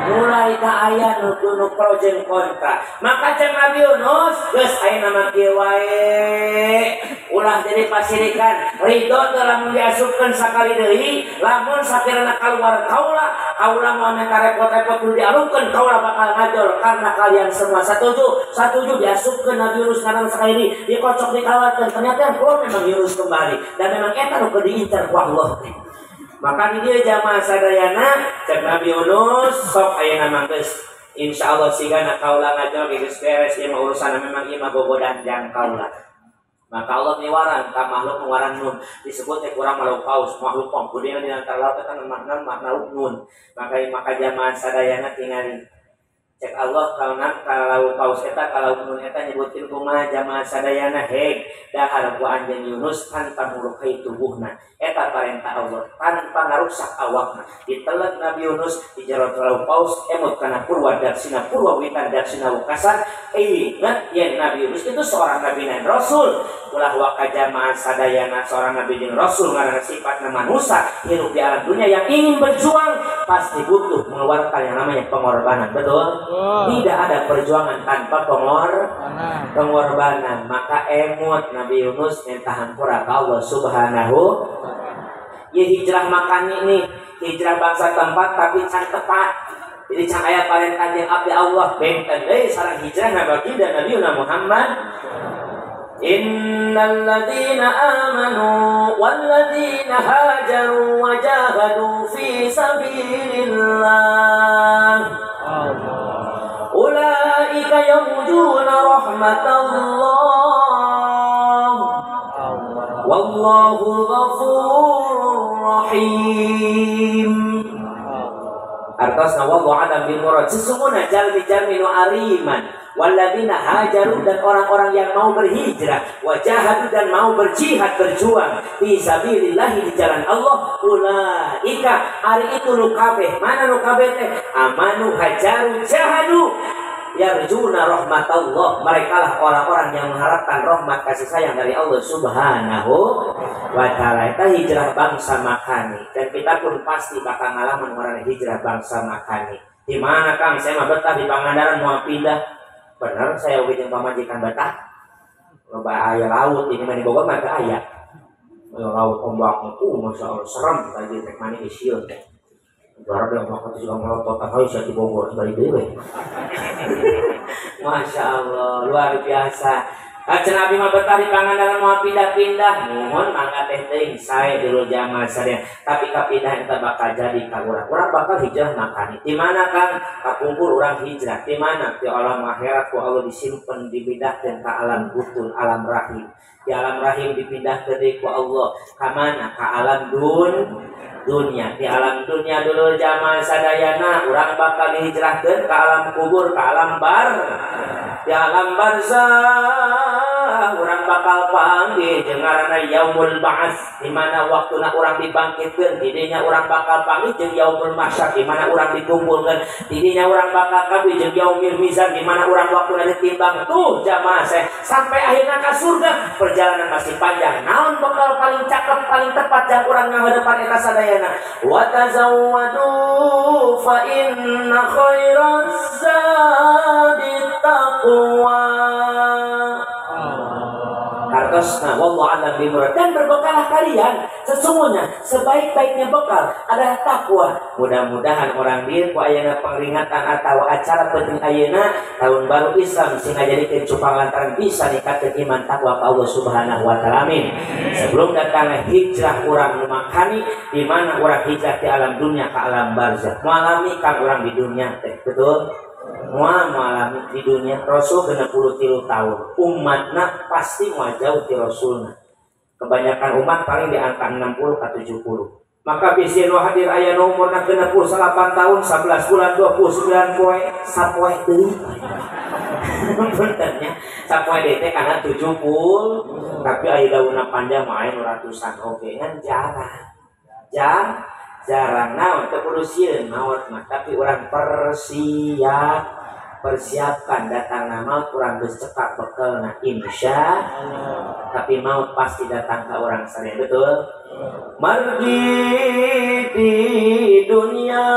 [SPEAKER 1] mulai ka aya nu pro jeung kontra. Maka cek Nabi Yunus geus aya nama kieu wae. Ulah jadi pasirikan, ridho teu lamun diasupkeun sakali deui, lamun sakirana kaluar kaula, kaula moal minta repot-repot kudu dialungkeun, kaula bakal ngajol karena kalian semua satuju. Satuju diasupkeun Nabi Yunus kana sakali deui, dikocok dikawarkeun. Ternyata yang keluar memang Yunus kembali dan memang eta nu keur diincar ku Allah. Maka di dia jamaah sadayana cek Nabi Yunus sok ayeuna mah geus insyaallah sigana kaula ngajol geus beres ieu mah urusan memang ieu mah gogodan jang kaula. Maka Allah miwaran ka makhluk miwaran nun disebut teh kurang makhluk paus makhluk panggudeana di antara laut eta makna makhluk nun. Maka jamaah sadayana tingali cek Allah kalau paus eta kalau nun eta nyebutkeun kumaha jamaah sadayana heg dahar ku anjeun Yunus tanpa melukai tubuhna eta parentah Allah tanpa ngarusak awakna diteleg Nabi Yunus di jero laut paus emut kana purwa daksina purwa witan daksina wekasan ingat yen Nabi Yunus itu seorang nabi dan rasul ulah waka jamaah sadayana seorang nabi jeung rasul ngaranna sifatna manusia hidup di alam dunia yang ingin berjuang pasti butuh mengeluarkan yang namanya pengorbanan, betul? Tidak ada perjuangan tanpa pengorbanan. Maka emut Nabi Yunus minta hampura ka Allah Subhanahu. Ya hijrah makan ini hijrah bangsa tempat tapi can tepat. Jadi can aya parentah jeung abdi Allah benten deui sareng hijrah baginda Nabi Muhammad. Innal ladzina amanu wal ladzina hajaru wa jahadu fi sabilillah ulaika yarjuna rahmatallah wallahu ghafurur rahim. Artosna wallahu a'lam bil murad. Sesungguhnya jalmi-jalmi nu ariman walladzina hajaru dan orang-orang yang mau berhijrah wajahadu dan mau berjihad berjuang fi sabilillah di jalan Allah ulaika ari itu nu kabeh mana nu kabeh teh amanu hajaru jahadu yarjuna rahmatallah, mereka lah orang-orang yang mengharapkan rahmat kasih sayang dari Allah Subhanahu wa ta'ala. Eta hijrah bangsa makani dan kita pun pasti bakal ngalaman orang hijrah bangsa makani. Di mana Kang? Saya mah betah di Pangandaran mau pindah. Bener saya oge jeung pamajikan betah. Loba aya laut ini mah di Bogor mah teu aya. Laut ombak masya Allah serem tadi rek mani sieun. Garap yang waktu juga melotot hayu saya di Bogor balik deui we. Masya Allah luar biasa. Kaca Nabi mah betah di Pangandaran mau pindah-pindah, mohon mangga teh teuing sae dulu jamaah sadaya. Tapi kapindah eta bakal jadi ka urang. Urang bakal hijrah makani. Di mana Kang? Kapungkur urang hijrah. Di mana? Di alam akhirat ku Allah disimpen dipindahkeun ka alam butun, alam rahim. Di alam rahim dipindahkeun deui ku Allah. Ka mana? Ka alam dunia. Di alam dunia dulu jamaah sadayana urang bakal dihijrahkeun ka alam kubur, ka alam bar. Di alam barzah urang bakal panggih jeung ngaranna yaumul ba'ats di mana waktuna urang dibangkitkeun, di dinya urang bakal panggih jeung yaumul mahsyar di mana urang dikumpulkeun, di dinya urang bakal panggih jeung yaumil mizan di mana urang waktuna ditimbang. Tuh jamaah saya sampai akhirna ka surga perjalanan masih panjang. Naon bekal paling cakep paling tepat jang urang ngahadepan eta sadayana? Wa tazawwadu fa inna khairaz zadi taqwa. Artosna wallahu a'lam bimurad. Dan berbekallah kalian, sesungguhnya sebaik-baiknya bekal adalah takwa. Mudah-mudahan orang dieu ku ayeuna pangringatan atau acara penting ayeuna tahun baru Islam sing ngajadikeun cupang lantaran bisa ningkatkeun iman takwa ka Allah Subhanahu wa taala. Amin. Sebelum datangnya hijrah urang nu makani di mana urang hijrah di alam dunia ke alam barzah. Moal lami kang urang di dunia teh, betul? Moal moal di dunia Rasul 63 tahun. Umatna pasti moal jauh ti Rasulna. Kebanyakan umat paling di angka 60 ke 70. Maka bisi nu hadir aya nu umurna 68 tahun 11 bulan 29 poe sapoe deui. Punten nya sapoe deui teh kana 70 tapi aya daunna panjang mah aya nu ratusan oge ngan jarang. Jarang naon teu kudu sieun maot mah tapi urang persiapkan datangna maut urang geus cekap bekelna insya Allah. Tapi maut pasti datang ke orang sadaya betul. Margi di dunia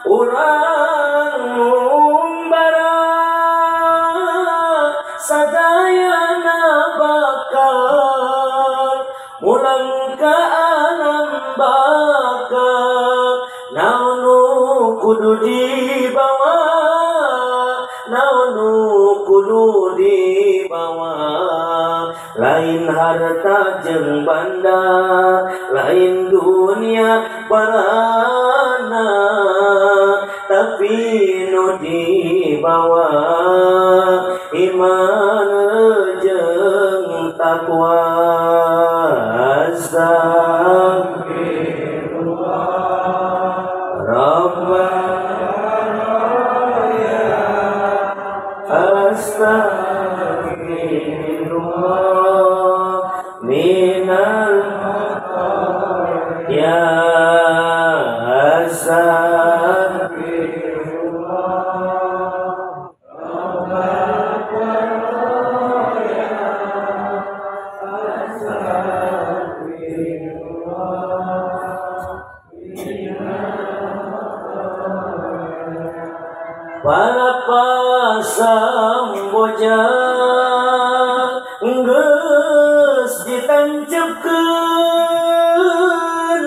[SPEAKER 1] urang ngumbara sadayana bakal mulang ka alam bakal naon nu kudu dibawa naon nu kudu dibawa lain harta jeung banda lain dunia barana tapi nu dibawa iman jeung takwa. Astagfirullah Rabbana Astagfirullah minal ya Astagfirullah Rabbana ya Astagfirullah Palapasang boja geus ditancepkeun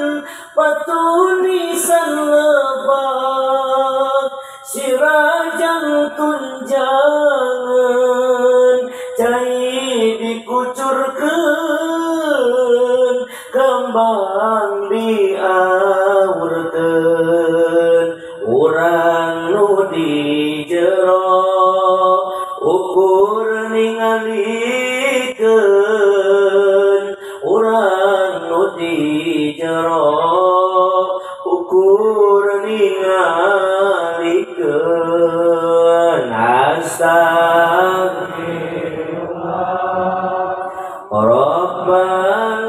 [SPEAKER 1] batu nisan lebak sirajang tunjangan cai dikucurkeun kembang diawurkeun urang nu di jero ukur ningalikeun urang nu di jero ukur ningalikeun. Astagfirullah Rabbal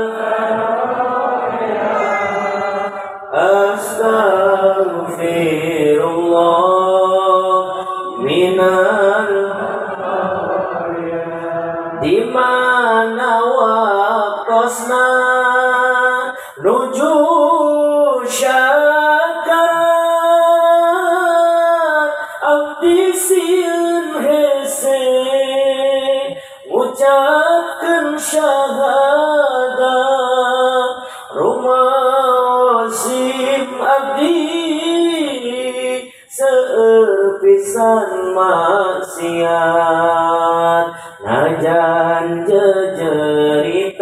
[SPEAKER 1] Astagfirullah minal di mana waktosna nuju syakarat abdi sieun hese ngucapkeun syahadat rumasim abdi seueur pisan maksiat najan jejeritan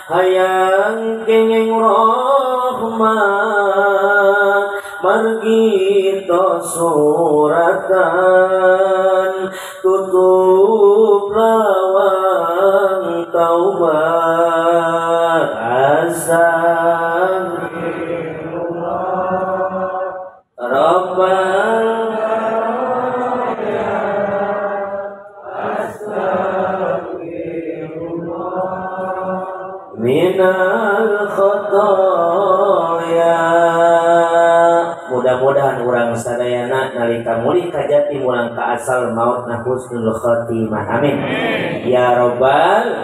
[SPEAKER 1] hayang kenging rahmat margi tos suratan tutup lawang taubat. Astagfirullah Rabbal Astagfirullah minal khotoya. Mudah-mudahan urang sadayana nalika mulih ka jati mulang ka asal maut na husnul khotimah. Amin ya robbal.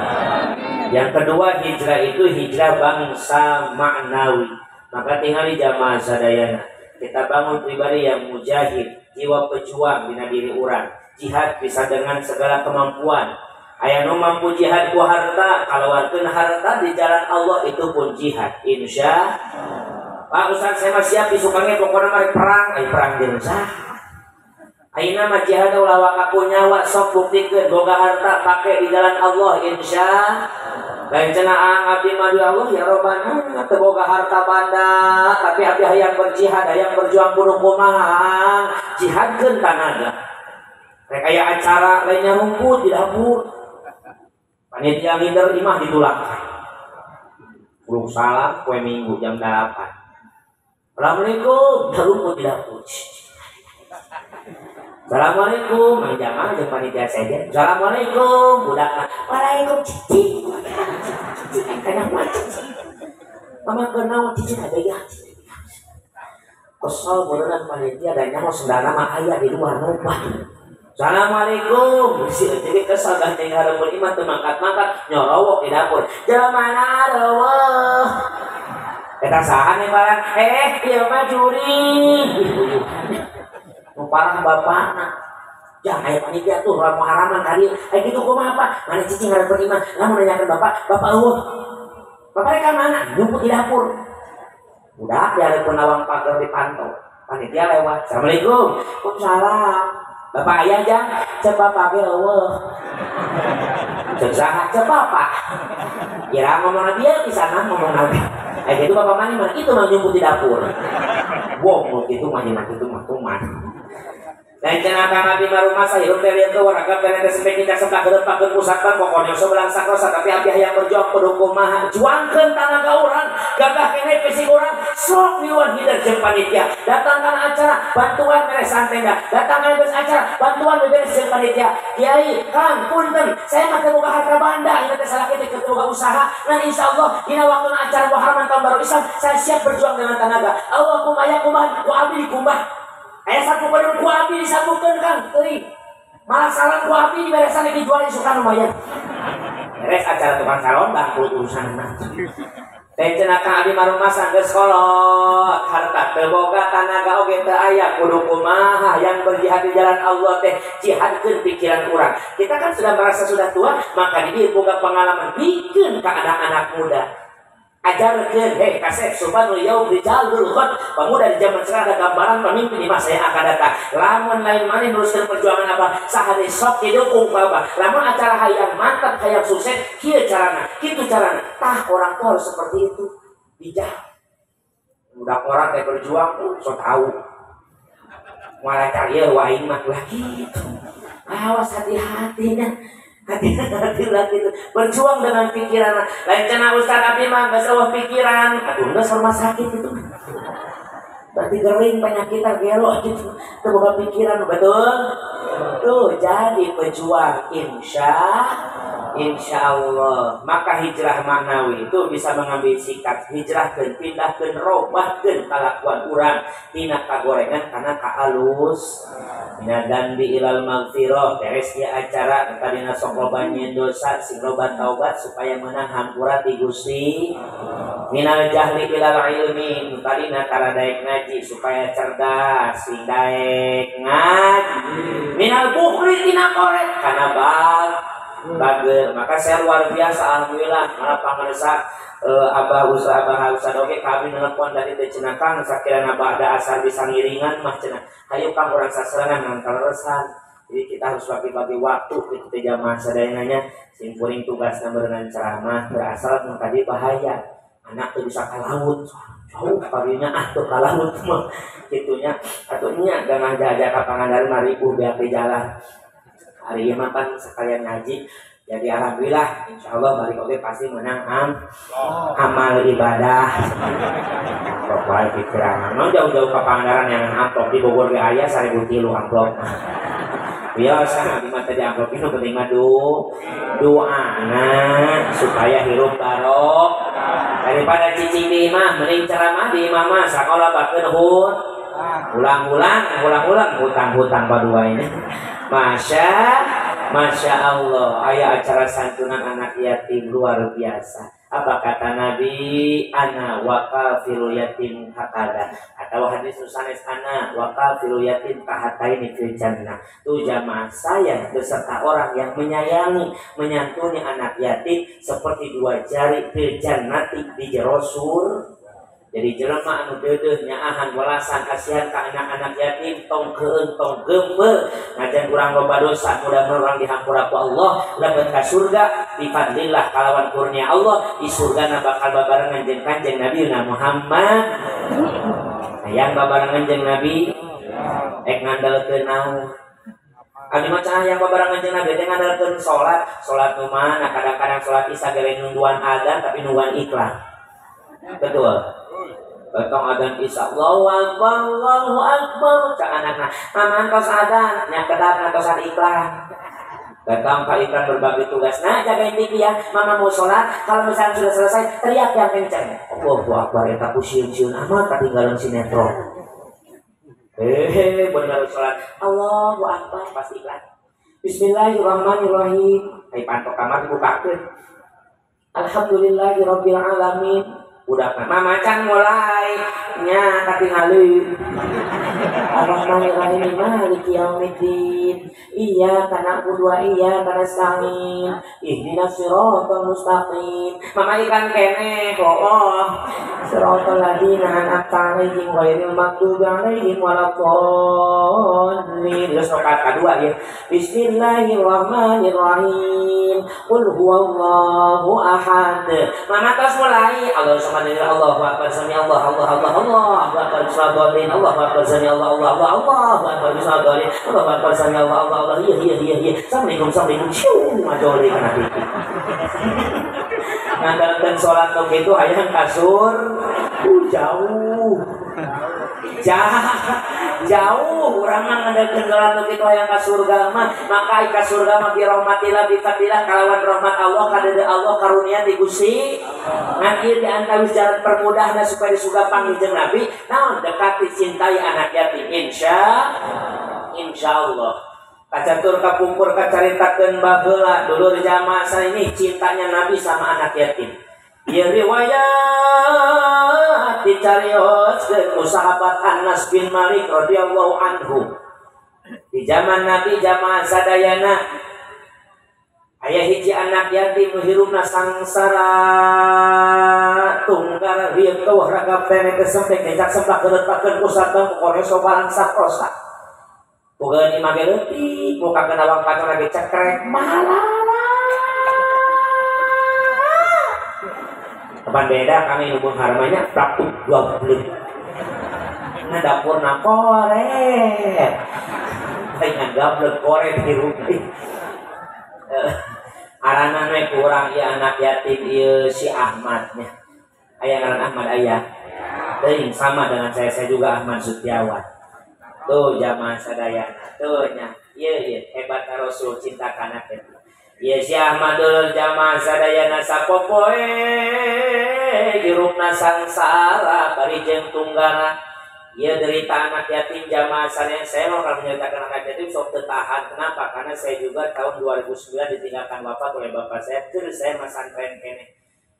[SPEAKER 1] Yang kedua hijrah itu hijrah bangsa maknawi. Maka tinggali jamaah sadayana kita bangun pribadi yang mujahid, jiwa pejuang dina diri urang. Jihad bisa dengan segala kemampuan. Aya nu mampu jihad ku harta, kalawarkeun harta di jalan Allah itu pun jihad. Insya Pak Ustaz saya mah siap disukange pokona mah perang, ai perang jeung saha? Ayeuna mah jihad ulah wakaku nyawa sok buktikeun boga harta pake di jalan Allah insya Lain cenah abdi mah di Allah ya Robbana teu boga harta banda tapi abdi hayang berjihad hayang berjuang kudu kumaha jihadkeun tanaga. Rek aya acara lainnya rumput di dapur. Panitia ngider imah ditulak. Ulung salam poe Minggu jam 8. Assalamualaikum, rumput di dapur. Assalamualaikum, mang jamaah jeung panitia sejen. Assalamualaikum, budakna. Waalaikum cicing. Cicing kana mah cicing. Mama kenal cicing ada ya. Kesel beneran panitia da nyaho sendana mah aya di luar numpah. Assalamualaikum. Jadi kesel gandeng hareupeun imah teu mangkat-mangkat nyorowok di dapur. Jelema reueuh. Eta saha nembalan? Ieu mah juri. Parah bapakna. Jangan aya panitia tuh orang muharaman kali. Eh gitu kumaha Pak? Mana cicing hareupeun imah. Lamun nanyakeun bapak, bapak eueuh. Bapak rek ka mana? Nyumput di dapur. Udah di hareupeun lawang pagar dipantau. Panitia lewat. Assalamualaikum. Waalaikumsalam. Bapak ayah jang, cek bapak ge eueuh. Cek saha? Cek bapak. Kira ngomong dia di sana ngomong nabi. Eh gitu bapak mana mana itu mah nyumput di dapur. Bom gitu mah itu mah tuman. Dan cenah kang abdi mah rumah hirup teh lieur warga teh teh sampai kita sebelah gereupakeun pusat pokoknya sebelah sakrosa tapi abdi hayang berjuang kudu kumaha juangkeun tanaga urang gagah keneh fisik urang sok miluan hider jeung panitia datangkan acara bantuan beresan tenda datangkan beres acara bantuan beres jeung panitia kiai kang punten saya mah teu boga harta banda ieu teh salaki teh teu boga usaha ngan insyaallah dina waktuna acara Muharram tahun baru Islam saya siap berjuang dengan tenaga Allah kumaya kumaha ku abdi dikumbah. Aya sapu peun ku abdi disapukeun Kang teuing. Malah salam ku abdi diberesan dijual isukan lumayan. Beres acara tukang salon bangkrut urusanna. Teh cenah ka abdi marumasa geus kolot, harta teu boga tanaga oge teu aya kudu kumaha yang berjihad di jalan Allah teh jihadkeun pikiran urang. Kita kan sudah merasa sudah tua, maka di dieu boga pengalaman bikeun ka anak-anak muda. Ajarkeun hei kasep subhanul yaum rijalul ghad pemuda di zaman sekarang ada gambaran pemimpin di masa yang akan datang lamun lain maneh neruskeun perjuangan abah saha deui sok didukung ku abah lamun acara hayang mantap hayang sukses kieu carana kitu carana tah orang tua harus seperti itu bijak budak orang teh berjuang so tahu malah cari wa aing mah lah kitu awas hati-hati nya. Hati-hati lah gitu. Berjuang dengan pikiran. Lain cenah Ustaz abdi mah geus eueuh pikiran. Aduh geus rumah sakit itu. Berarti gering penyakit gelo gitu. Teu boga pikiran, betul? Tuh jadi pejuang insya Allah. Maka hijrah maknawi itu bisa mengambil sikap hijrahkeun, pindahkeun, robahkeun kalakuan urang tina kagorengan kana ka alus. Mina dambi ilal maghfirah beres dia acara tadina sok loba nyieun dosa sing loba taubat supaya menang hampura ti Gusti. Minal jahli ilal ilmi tadina tara daek ngaji supaya cerdas sing daek ngaji. Minal bukhli tina koret kana bager. Maka saya luar biasa alhamdulillah malah pangarsa abah usaha abah usaha oke kami nelpon dari teh cenah kang sakirana abah ada asar bisa ngiringan mah cenah hayu kang urang sasarengan ngan kaleresan. Jadi kita harus bagi-bagi waktu gitu teh jamaah sadayana simpuring tugasna berenang ceramah berasal mun tadi bahaya anak teu bisa ka laut jauh kadinya ah teu ka laut mah kitunya atuh nya gangah jaja ka Pangandaran mah ribuh beak di jalan. Hari ieu mah pan sekalian ngaji. Jadi alhamdulillah insyaallah balik oge pasti menang amal ibadah. Amplop wae pikiran. Mau jauh-jauh ke Pangandaran yang amplop di Bogor ge aya 1003 amplop. Biasa di mata di amplop itu penting mah doana supaya hirup barok. Daripada cicing di imah mending ceramah di imah mah sakola bakeun hut. Ulang-ulang, ulang-ulang hutang-hutang badua ini. Masya Allah, ayah acara santunan anak yatim luar biasa. Apa kata Nabi? Ana wakafilu yatim hakada. Atau hadis sanes ana wakafilu yatim kahataini fil jannah. Tuh jamaah saya beserta orang yang menyayangi, menyantuni anak yatim seperti dua jari fil jannati di jero surga. Jadi jelema anu deudeuh nyaahan welasan kasihan ka anak-anak yatim tong keun tong geumpeur ngajan urang loba dosa mudah-mudahan urang dihampura ku Allah lebet ka surga bi fadlillah kalawan kurnia Allah di surgana bakal babarengan jeung Kanjeng Nabi Muhammad. Hayang babarengan jeung Nabi ek ngandalkeun naon? Abdi mah cenah yang babarengan jeung Nabi teh ngandalkeun salat, salat nu mana kadang-kadang salat isya gawe nungguan adzan tapi nungguan iklan. Betul. Betong adzan isya Allahu akbar Allahu akbar cak anakna mama tos adzan nya kedap ngatosan iklan. Datang ka iklan berbagi tugas. Nah, jagain TV ya. Mama mau sholat, kalau misalnya sudah selesai, teriak yang kencang. Allahu akbar eta ku sieun-sieun amat katinggalan sinetron. Bener sholat. Allahu akbar pas iklan. Bismillahirrahmanirrahim. Ai pantok kamar dibukakeun. Alhamdulillahirabbil alamin. Udah mama can mulai nya katingali. Ar-Rahmanir-Rahim Maliki yaumiddin. Iyyaka na'budu wa iyyaka nasta'in. Ihdinas siratal mustaqim. Mama ikan keneh hooh. Siratal ladzina an'amta 'alaihim ghairil maghdubi 'alaihim waladdallin. Terus rakaat kedua ya. Bismillahirrahmanirrahim. Qul huwallahu ahad. Mama terus mulai Allah Allahu akbar sami Allah Allah Allah Allahu akbar bismillahirrahmanirrahim Allahu akbar sami Allah Allah Allah Allahu akbar bismillahirrahmanirrahim Allahu akbar sami Allah Allah Allah iya iya iya iya assalamualaikum assalamualaikum cium majoli kana TV. Ngandalkeun salat tong kitu hayang kasur jauh jauh urang mah ngandalkeun salat tong kitu hayang ka surga mah maka ka surga mah bi rahmatillah bi fadlillah kalawan rahmat Allah kadede Allah karunia ti Gusti ngan ieu di antawis jalan permudahna supaya di surga panggih jeung Nabi naon dekati cintai anak yatim insyaallah kacatur kapungkur kacaritakeun baheula dulur jamaah ini cintanya Nabi sama anak yatim. Ieu riwayat dicarioskeun ku sahabat Anas bin Malik radhiyallahu anhu. Di zaman Nabi jamaah sadayana aya hiji anak yatim nu hirupna sangsara tunggal rieut teuh ragap teh kesempek ngejak semplak geureupakeun pusat pokone sobalang sakrosa. Boga ni mage leutik, muka kena awang pacon lagi cekrek, malah. Kapan beda kami hubung harmanya praktik 20. Nah dapur na koret. Dengan gablek koret di rumah. Arana we kurang ieu anak yatim ieu si Ahmadnya. Aya ngaran Ahmad aya. Teuing sama dengan saya juga Ahmad Sutiawan. Tuh jamaah sadayana tuh nya ieu ieu hebat Rasul cinta ka anak yatim. Ieu si Ahmad dulur jamaah sadayana sapopoe hirupna sangsara bari jeung tunggara. Ieu derita anak yatim jamaah sadayana. Saya mau kalau menyertakan anak yatim sok teu tahan. Kenapa? Karena saya juga tahun 2009 ditinggalkan bapak oleh bapak saya. Terus saya masantren keneh.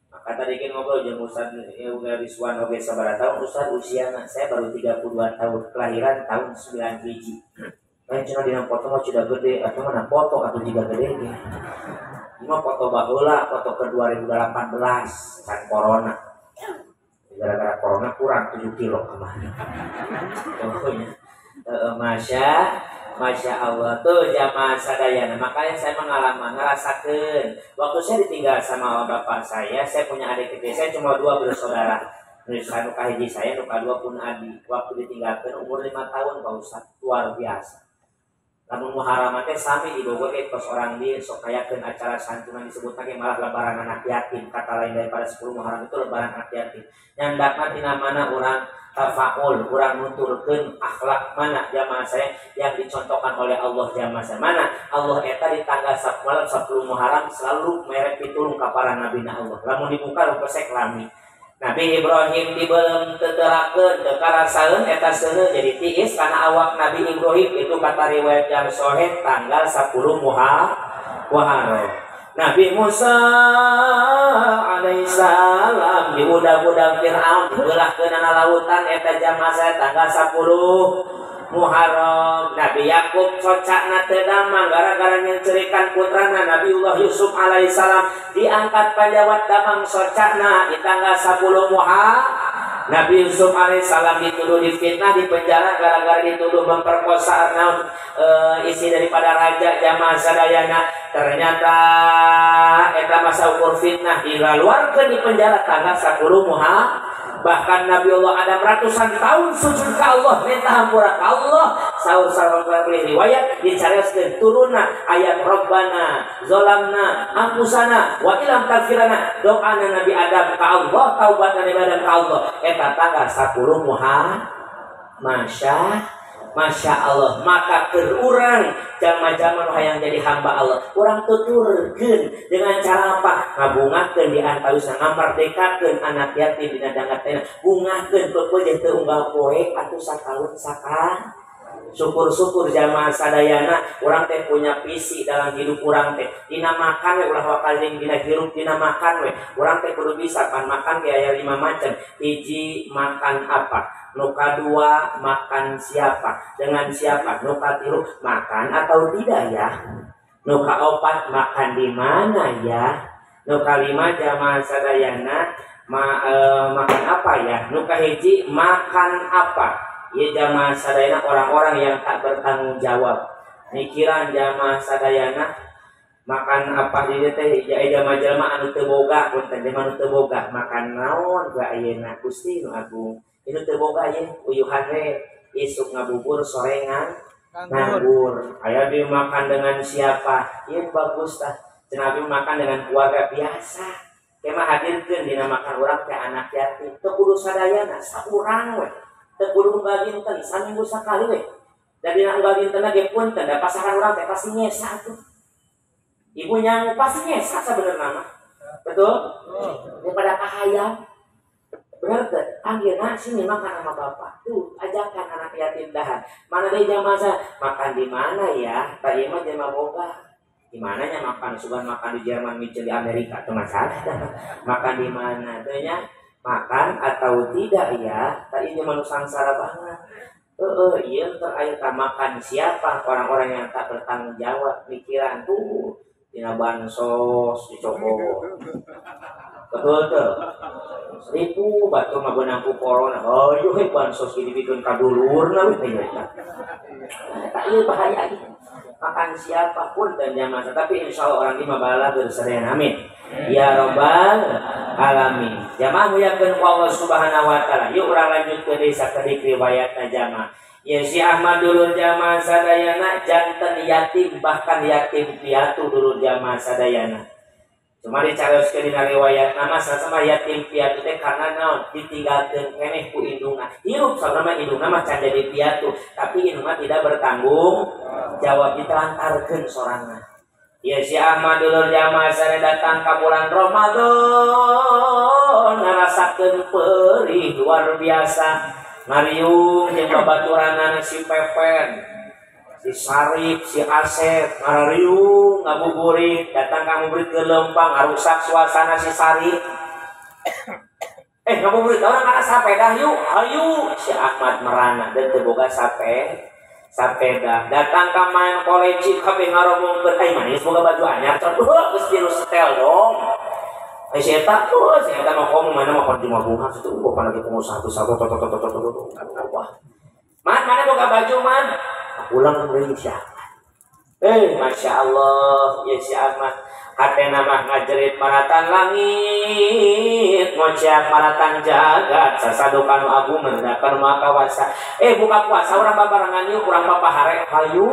[SPEAKER 1] Maka tadi kan ngobrol jeung Ustaz Rizwan oge sabaraha tahun Ustaz usiana saya baru 32 tahun kelahiran tahun 9 hiji. Lain cenah dina foto mah sudah gede atau mana foto atau juga gede ge. Ini mah foto baheula, foto ke 2018 kan corona. Gara-gara corona kurang 7 kilo kemarin. Pokoknya Masya Allah tuh jamaah sadayana. Makanya saya mengalaman ngerasakeun waktu saya ditinggal sama bapak saya punya adik kecil, saya cuma 2 bersaudara. Nu kahiji saya, nu kadua pun adik. Waktu ditinggalkan umur 5 tahun Pak Ustaz, luar biasa. Lamun Muharram teh sami di Bogor ge tos orang di sok kayakeun acara santunan disebutna ge malah lebaran anak yatim. Kata lain daripada 10 Muharram itu lebaran anak yatim. Nyandakna tina mana urang tafaul, urang nuturkeun akhlak mana jamaah saya yang dicontohkan oleh Allah jamaah saya. Mana Allah eta di tanggal malam 10 Muharram selalu mere pitulung ka para nabina Allah. Lamun dibuka rupesek lami. Nabi Ibrahim dibelem teterakeun teu karasaeun eta seuneu jadi tiis kana awak Nabi Ibrahim itu kata riwayat yang sahih tanggal 10 Muharram. Nabi Musa alaihissalam dibudak-budak Fir'aun dibelahkeunana lautan eta jamaah saya tanggal 10 Muharram. Nabi Yakub socakna teu damang gara-gara nyencerikan putrana Nabiullah Yusuf alaihissalam diangkat panjawat damang socakna di tanggal 10 Nabi Yusuf alaihissalam dituduh difitnah di penjara gara-gara dituduh memperkosa naon isi daripada raja jamaah sadayana. Ternyata eta masa ukur fitnah dilaluarkeun di penjara tanggal 10 Muharram. Bahkan Nabi Allah Adam ratusan tahun sujud ke Allah minta hampura ke Allah. Saur sareng riwayat dicarioskeun turunna ayat Rabbana zalamna anfusana wa illam taghfirlana. Doana Nabi Adam ka Allah, taubatna Nabi Adam ka Allah eta tanggal 10 Muharram. Masya Allah, maka keur urang jalma-jalma nu hayang jadi hamba Allah, urang tuturkeun dengan cara apa? Ngabungahkeun di antawisna, ngamerdekakeun anak yatim dina dangat teh, bungahkeun peupeut jeung teu unggal poe atuh sataun sakali. Syukur-syukur jamaah sadayana urang teh punya visi dalam hidup urang teh. Dina makan we ulah wakal jeung dina hirup dina makan we. Urang teh kudu bisa pan makan ge aya 5 macam. Hiji makan apa? Nu kadua makan siapa? Dengan siapa? Nu katilu makan atau tidak ya? Nu kaopat makan di mana ya? Nu kalima jamaah sadayana makan apa ya? Nu kahiji makan apa? Ya jamaah sadayana orang-orang yang tak bertanggung jawab. Mikiran jamaah sadayana makan apa di teh ya jalma-jalma anu teu boga punten jalma anu teu boga makan naon ga ayeuna Gusti nu agung. Inu teu boga ye uyuhan we isuk ngabubur sorengan nganggur. Aya dimakan dengan siapa? Ieu bagus tah. Cenah abi makan dengan keluarga biasa. Kemah hadirkeun dina makan urang teh anak yatim. Teu kudu sadayana saurang we. Teu kudu unggal dinten, saminggu sakali we. Da dina unggal dinten ge punten da pasaran urang teh pasti nyesa tuh. Ibu nyangu pasti nyesa sabenerna mah. Betul? Daripada kahayang. Bener teu? Panggilna sini makan sama bapak. Tuh, ajakan anak yatim dahar. Mana deui jamaah makan di mana ya? Tadi mah jelema boga. Di mananya makan? Sugan makan di Jerman, micin di Amerika teu masalah. Makan di mana teh nya? Makan atau tidak ya? Tadi mah nu sangsara banget. Ieu teh aya makan siapa? Orang-orang yang tak bertanggung jawab mikiran tuh dina bansos dicokot. Betul tuh. 1000 batu mah beunang ku corona. Ayo he bansos dibikeun ka dulurna we teh eta. Eta ieu bahaya ieu. Makan siapapun dan jamaah, tapi insya Allah orang lima bala bersadayana amin. Ya robbal alamin. Jamaah muliakeun ku Allah Subhanahu wa taala. Yuk urang lanjut ke desa kedik riwayatna jamaah. Ya si Ahmad dulur jamaah sadayana janten yatim bahkan yatim piatu dulur jamaah sadayana. Cuma dicarioskeun dina riwayat nama sama yatim piatu teh karena naon ditinggalkeun keneh ku indungna. Hirup saurna indungna mah can jadi piatu, tapi indungna tidak bertanggung jawab ditelantarkeun sorangan. Ya si Ahmad dulur jamaah sadayana datang ka bulan Ramadan ngarasakeun perih luar biasa. Ngariung jeung babaturanana si Pepen, si Sarip, si Asep, ngariung ngabuburit, datang ka ngabuburit ke lempang, ngarusak suasana si Sarip. Ngabuburit orang kana sapeda yuk, hayu. Si Ahmad merana dan teu boga sapeda. Datang ka main koleci kabeh ngaromongkeun, ai manis boga baju anyar, geus virus setel dong. Ai si eta tuh, si eta mah komo mana mah kon cuma bunga situ, bukan lagi pengusaha tuh satu wah. Man, mana boga baju man? Pulang Indonesia. Masya Allah, ya si Ahmad. Hatena mah ngajerit maratan langit, ngocak maratan jagat, sasadukan agung mendakan maka wasa. Buka puasa urang babarengan yuk, urang papahare hayu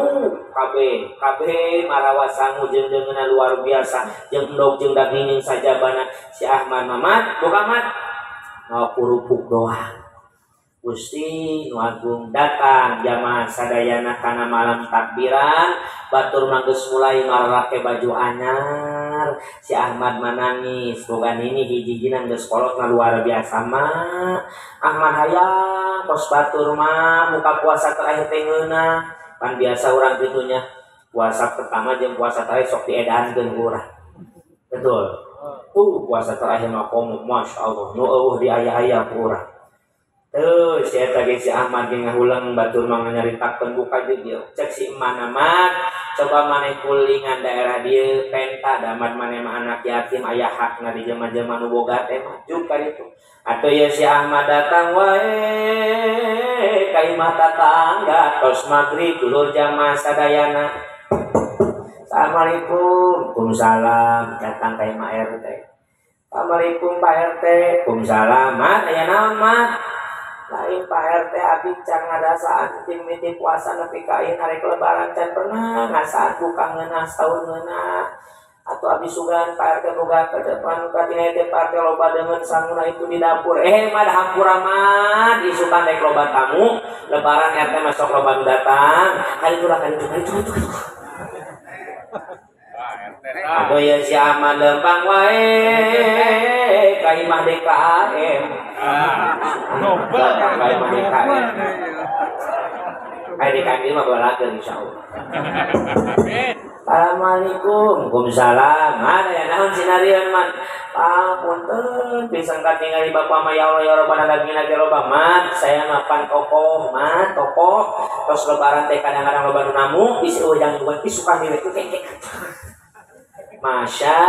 [SPEAKER 1] kabeh, kabeh marawasangu jeung deungeunna luar biasa, jeung endog jeung daging jeung sajabana. Si Ahmad mamat, buka mat. Ngapurupuk doang. Gusti nu agung datang jamaah sadayana kana malam takbiran batur mah geus mulai marake baju anyar. Si Ahmad manangis boga nini hiji-hijina geus kolotna luar biasa mah. Ahmad hayang kos batur mah buka puasa terakhir teh ngeunah. Pan biasa urang kitu nya puasa pertama jeung puasa terakhir sok diedankeun ku urang. Betul. Tuh puasa terakhir mah komo masyaallah nu eueuh di aya-aya ku urang. Tuh, si eta ge si Ahmad ge ngahuleng batur mah nyaritakeun buka jeung ieu. Cek si emak Mat, coba maneh kulingan daerah dieu penta damat maneh mah anak yatim aya hakna di jelema-jelema nu boga teh mah juk ka ditu. Atuh ieu si Ahmad datang wae ka imah tatangga tos magrib dulur jamaah sadayana. Assalamualaikum, waalaikumsalam, datang ka imah RT. Assalamualaikum Pak RT, waalaikumsalam. Mat, aya naon Mat? Lain Pak RT abi can ngadasaan tim miti puasa nepi ka ayeuna rek lebaran can pernah ngasaan buka ngeunah saur ngeunah atau abi sugan Pak RT boga ke depan katingali teh Pak RT loba deungeun sanguna itu di dapur mah hampura mah isukan rek loba tamu lebaran RT masuk loba nu datang kali itu kali itu atau ya si Ahmad lempang wae ka imah DKM. Ka imah DKM. Ka DKM mah balakeun insyaallah. Assalamualaikum. Waalaikumsalam. Mana ya naon sinarieun man? Pak punten pisan katingali bapak mah ya Allah ya Rabbana dagingna ge loba mat. Saya mapan kokoh mat, tokoh. Tos lebaran teh kadang-kadang loba nu namu bisi eueuh jang isukan diri teh kek. Masya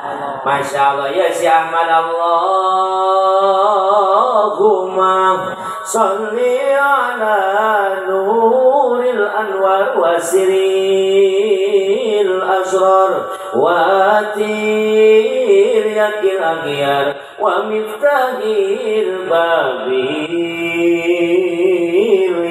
[SPEAKER 1] Allah, Masya Allah ya si Ahmad Allahumma salli ala nuril anwar wa siril asrar wa tir yakil aghyar wa miftahil babil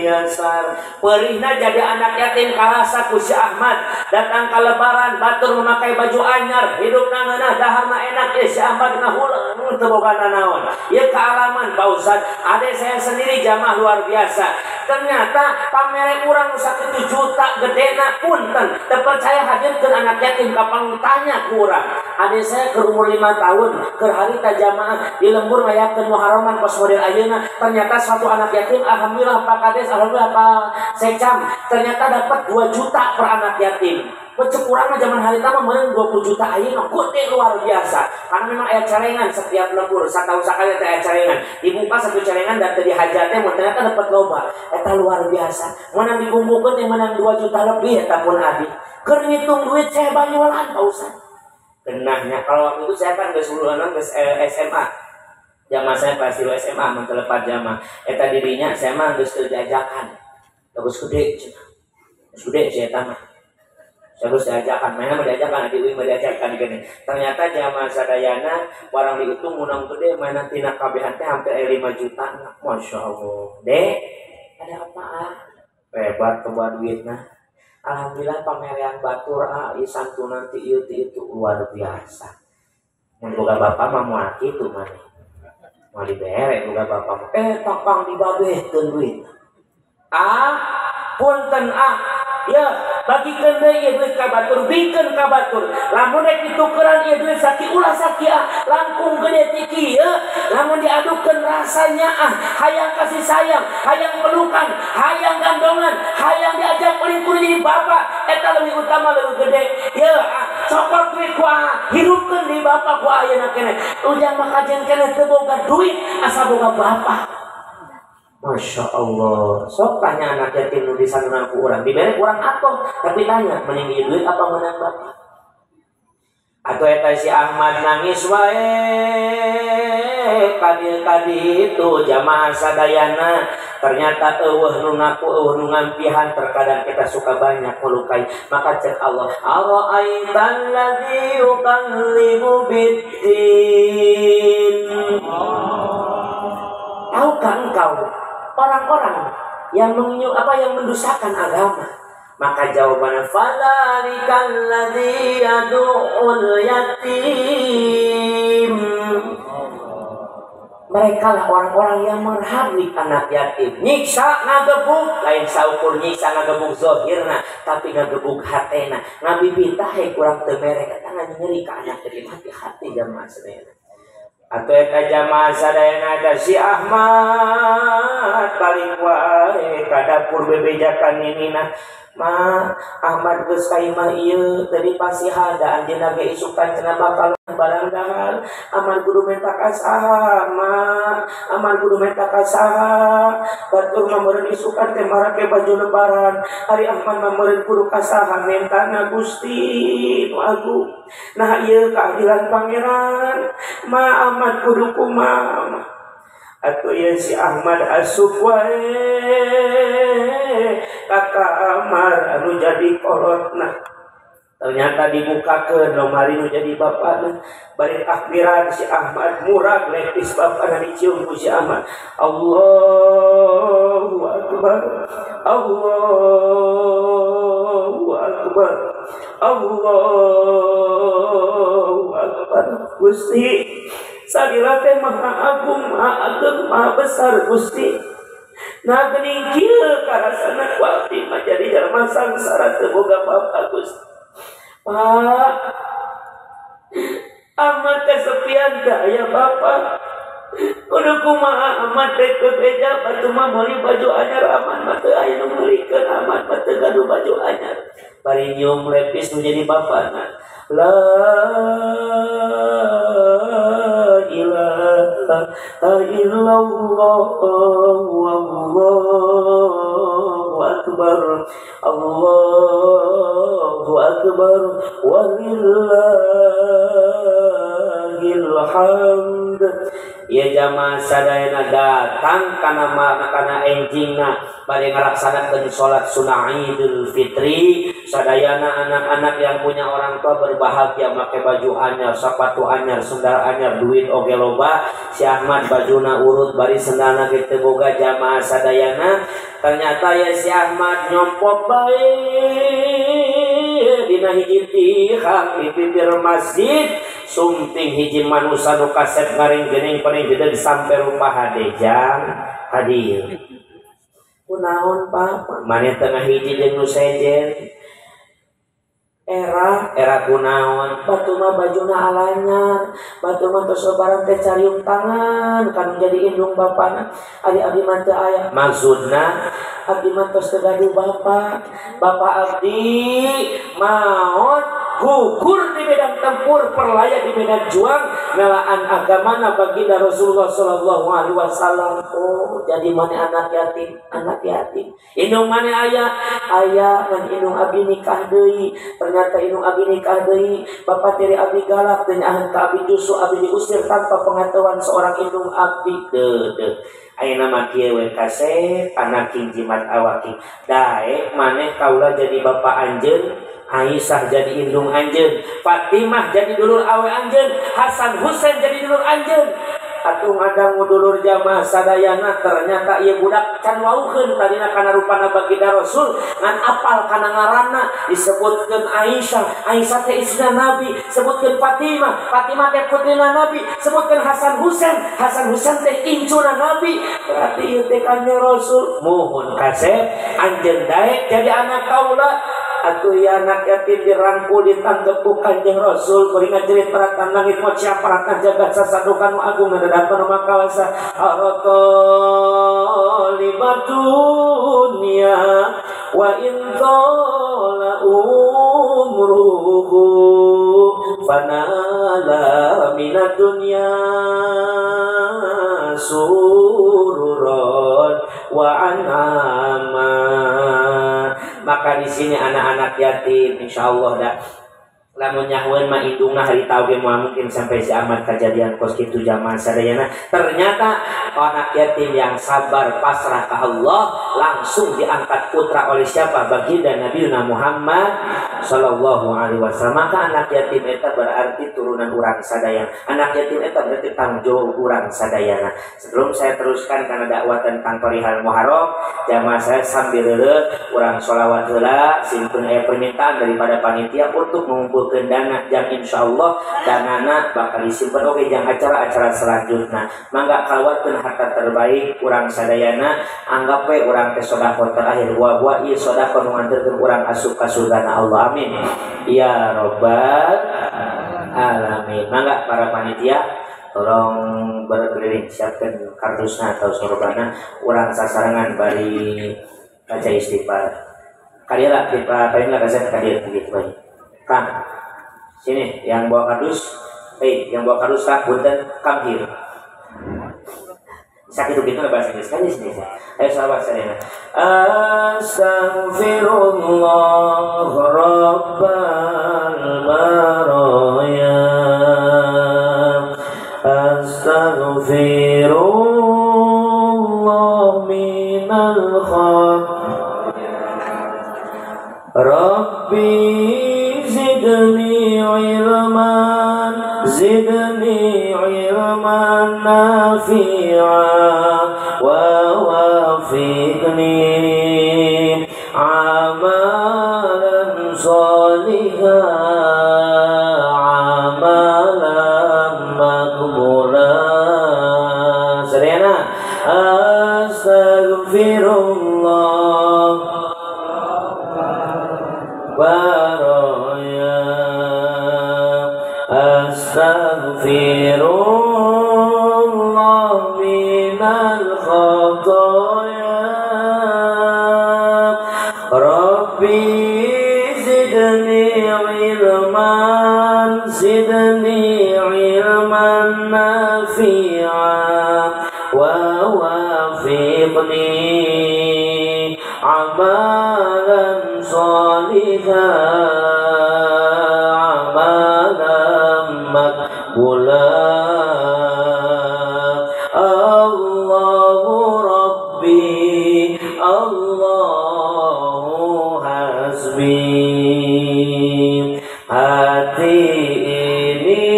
[SPEAKER 1] yasar. Perihna jadi anak yatim kalasa ku si Ahmad datang ke lebaran batur memakai baju anyar hidupna ngeunah daharna enak ya si Ahmad ngahuleng teu boga nanaon ieu kaalaman Pak Ustad ade saya sendiri jamaah luar biasa ternyata pamere urang nu sakitu juta gedena punten teu percaya hadirkeun anak yatim ka pangtanya ku urang ade saya keur umur 5 tahun keur harita jamaah di lembur ngayakeun muharraman kos model ayeuna ternyata suatu anak yatim alhamdulillah Pak Kades alhamdulillah Pak Secam ternyata dapat 2 juta per anak yatim. Pecek urang mah zaman harita mah meunang 20 juta ayeuna gede luar biasa. Karena memang aya celengan setiap lembur, satahun sakali teh aya celengan. Dibuka satu celengan dan teu dihajat teh ternyata dapat loba. Eta luar biasa. Meunang dikumpulkeun teh meunang 2 juta lebih eta pun abi. Keur ngitung duit saya banyolan Pak Ustaz. Kenahnya kalau waktu itu saya kan geus lulusan geus SMA. Jamaah saya kelas 2 SMA mun teu lepat jamaah. Eta dirinya saya mah geus teu diajakan. Bagus gede, bagus gede saya mah. Terus diajakan, mainnya mau diajakan, adik uing mau diajakan gini. Ternyata jamaah sadayana barang dihitung menang gede, mainan tina kabehan teh hampir 5 juta. Masya Allah, dek, ada apa? Hebat kebuat duit nah. Alhamdulillah pamerean batur ah, santunan ti ieu ti itu luar biasa. Mun boga bapak mah moal kitu maneh. Moal dibere boga bapak mah. Tokong dibabehkeun duit. Ah, punten ah, ya bagikeun deui ieu duit ka batur, bikeun ka batur. Lamun rek ditukeran ieu duit saki ulah saki ah, langkung gede ti kieu. Lamun diadukeun rasanya ah, hayang kasih sayang, hayang pelukan, hayang gandongan, hayang diajak pelingkur jadi bapak, eta leuwih utama leuwih gede. Ya ah, cokot duit ku ah, hirupkeun di bapak ku ayeuna keneh. Ujang mah kajen keneh teu boga duit asa boga bapak. Masya Allah, sok tanya anak yatim nu disantunan ku urang, dibere kurang atuh, tapi tanya mending ieu duit apa menang bapak? Atau eta si Ahmad nangis wae kadieu itu jamaah sadayana ternyata eueuh nu ngaku eueuh nu ngampihan terkadang kita suka banyak melukai maka cek Allah ara'aital ladzi yuqallibu biddin. Tahukah engkau orang-orang yang yang mendustakan agama? Maka jawabannya fadzalikal ladzi yad'ul yatim. Mereka lah orang-orang yang menghardik anak yatim. Nyiksa ngagebuk, lain saukur nyiksa ngagebuk zahirna, tapi ngagebuk hatena. Ngabibitah he kurang teu mere eta nyeri ka anak yatim hati-hati jamaah sadayana. Atau eta jamaah sadayana ada si Ahmad balik wae ka dapur bebejakan ninina. Ma Ahmad geus ka imah ieu tadi pasihan da anjeunna ge isukan cenah bakal barang dahar. Ahmad kudu menta ka saha ma, Ahmad kudu menta ka saha. Batur mah meureun isukan teh marake baju lebaran. Ari Ahmad mah meureun kudu ka saha mentana Gusti nu agung. Nah ieu keadilan pangeran. Ma Ahmad kudu kumaha? Atuh ieu si Ahmad asup wae ka kamar anu jadi kolotna. Ternyata dibukakeun lomari nu jadi bapana. Bari takbiran si Ahmad murag lepis bapana dicium ku si Ahmad. Allahu akbar, Allahu akbar, Allahu akbar. Gusti salila teh maha agung, maha ageng, maha besar Gusti. Nah geuning kieu karasana ku abdi mah jadi jalma sangsara teu boga bapa Gusti. Pak Ahmad kesepian teh aya bapa. Kudu kumaha Ahmad teh bebeja batu mah meuli baju anyar Ahmad mah teu aya nu meulikeun Ahmad mah teu gaduh baju anyar. Bari nyium lepis nu jadi bapana. La ilaha illallah wallahu akbar, Allahu akbar, walillahil hamd. Ya jamaah sadayana datang kana kana enjingna bade ngalaksanakeun salat sunah Idul Fitri. Sadayana anak-anak yang punya orang tua berbahagia make baju anyar, sepatu anyar, sendal anyar, duit oge loba. Si Ahmad bajuna urut bari sendalna ge teu boga. Jamaah sadayana ternyata ya si Ahmad nyompok bae dina hiji tihang di pinggir masjid. Sumping hiji manusa nu kasep ngaring geuning paling gede sampai rupa hadejang hadir. Kunaon Pak? Maneh tengah hiji jeung nu sejen. Era era kunaon? Batu mah bajuna alanyar, batu mah tos lebaran teh cariung tangan kan jadi indung bapana. Ari abdi mah teu aya. Maksudna abdi mah tos teu gaduh bapa. Bapa abdi maot gugur di medan tempur, perlaya di medan juang, melaan agamana baginda Rasulullah sallallahu alaihi wasallam. Oh, jadi mana anak yatim, anak yatim. Indung mana aya? Aya ngan indung abdi nikah deui. Ternyata indung abdi nikah deui, bapak tiri abdi galak dan nyahan ka abdi justru abdi diusir tanpa pengetahuan seorang indung abdi. Deuh deuh. Ayeuna mah kieu we kasep anak jimat awaki. Daek maneh kaula jadi bapak anjeun, Aisyah jadi indung anjeun, Fatimah jadi dulur awe anjeun, Hasan Husain jadi dulur anjeun. Atuh ngadangu dulur jamaah sadayana ternyata ieu budak can wauheun tadina kana rupana baginda Rasul ngan apal kana ngaranna disebutkeun Aisyah, Aisyah teh istrina Nabi, sebutkeun Fatimah, Fatimah teh putrina Nabi, sebutkeun Hasan Husain, Hasan Husain teh incuna Nabi. Berarti ieu teh kanjeng Rasul. Muhun kasep anjeun daek jadi anak kaula. Atuh ya anak yatim dirangkul ditangkep ku Kanjeng Rasul bari ngajerit peratan langit mocia peratan jagat sasadukan nu agung ngadapan nu makawasa arata libadunya wa in tala umruhu fanala minad dunya sururan wa anama. Maka di sini anak-anak yatim insyaallah dah lamun nyahueun mah indungna harita oge moal mungkin sampai si Ahmad kejadian kos kitu jamaah sadayana. Ternyata anak yatim yang sabar pasrah ke Allah langsung diangkat putra oleh siapa? Baginda Nabi Muhammad sallallahu alaihi wasallam. Maka anak yatim eta berarti turunan urang sadayana. Anak yatim eta berarti tanggung jawab urang sadayana. Sebelum saya teruskan karena dakwah tentang perihal Muharram, jamaah saya sambil reureuh urang sholawat heula, simpen aya permintaan daripada panitia untuk mengumpulkan dana yang insyaallah danana bakal disimpan oke jang acara-acara selanjutnya. Mangga kaluarkeun harta terbaik urang sadayana, anggap we urang teh sedekah terakhir wa ieu sedekah nu nganterkeun urang asup ka surgana Allah. Amin ya robbal alamin. Mangga para panitia Tolong berkeliling, siapkan kardusna atau sorbana, urang sasarangan bari baca istighfar. Kadieu lah, paling lah kasih kadieu begitu bae. Kang, sini yang bawa kardus, hey, yang bawa kardus kang, punten, come here. Sakit begitu lah bahasa Inggris kan di sini. Ayo salawat sadayana. Astaghfirullah rabbal baraya. Astaghfirullah minal khata'a. Rabbi zidni ilman, zidni ilman nafi'a wa wafiqni amalan sholihan, amalan maqbula. Sadayana astaghfirullah baraya, astaghfirullah minal khotoya. Rabbi zidni ilman, zidni ilman nafi'a wa wafiqni amalan sholihan, amalan maqbula. Allahu Rabbi, Allahu hasbi. Hati ini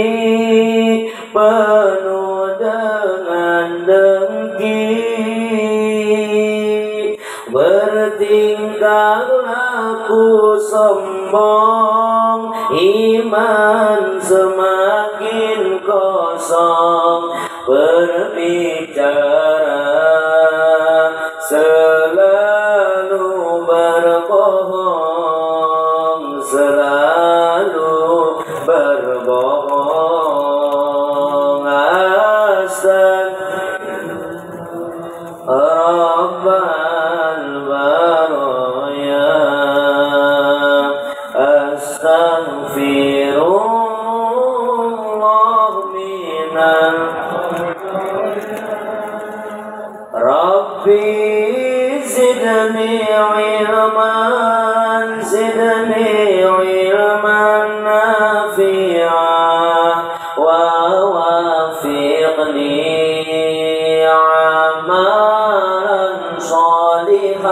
[SPEAKER 1] penuh dengan dengki, bertingkah laku sombong, iman semakin kosong, berbicara selalu berbohong, selalu berbohong. Astagfirullah Rabbal baraya, astaghfirullah minal. Rabbi zidni ilman, zidni ilman nafi'a wa wafiqni amalan sholihan,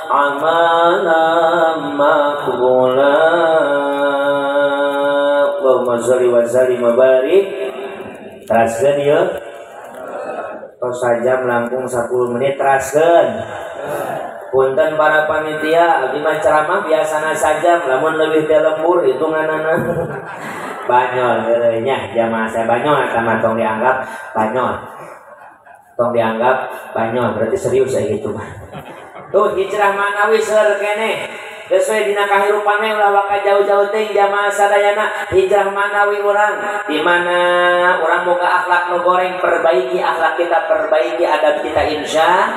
[SPEAKER 1] amalan maqbula. Allahumma sholli wa sallim wa barik. Teraskeun ieu. Tos sajam langkung 10 menit teraskeun. Punten para panitia, abdi mah ceramah biasana sajam, lamun leuwih teh lembur hitunganana. Banyol heureuy nya, jamaah saya banyol eta mah tong dianggap banyol. Tong dianggap banyol berarti serius saya gitu mah. Tuh hijrah manawi seueur keneh. Geus we dina kahirupan we ulah waka jauh-jauh teuing jamaah sadayana, hijrah manawi urang di mana urang boga akhlak nu goreng, perbaiki akhlak kita, perbaiki adab kita insya.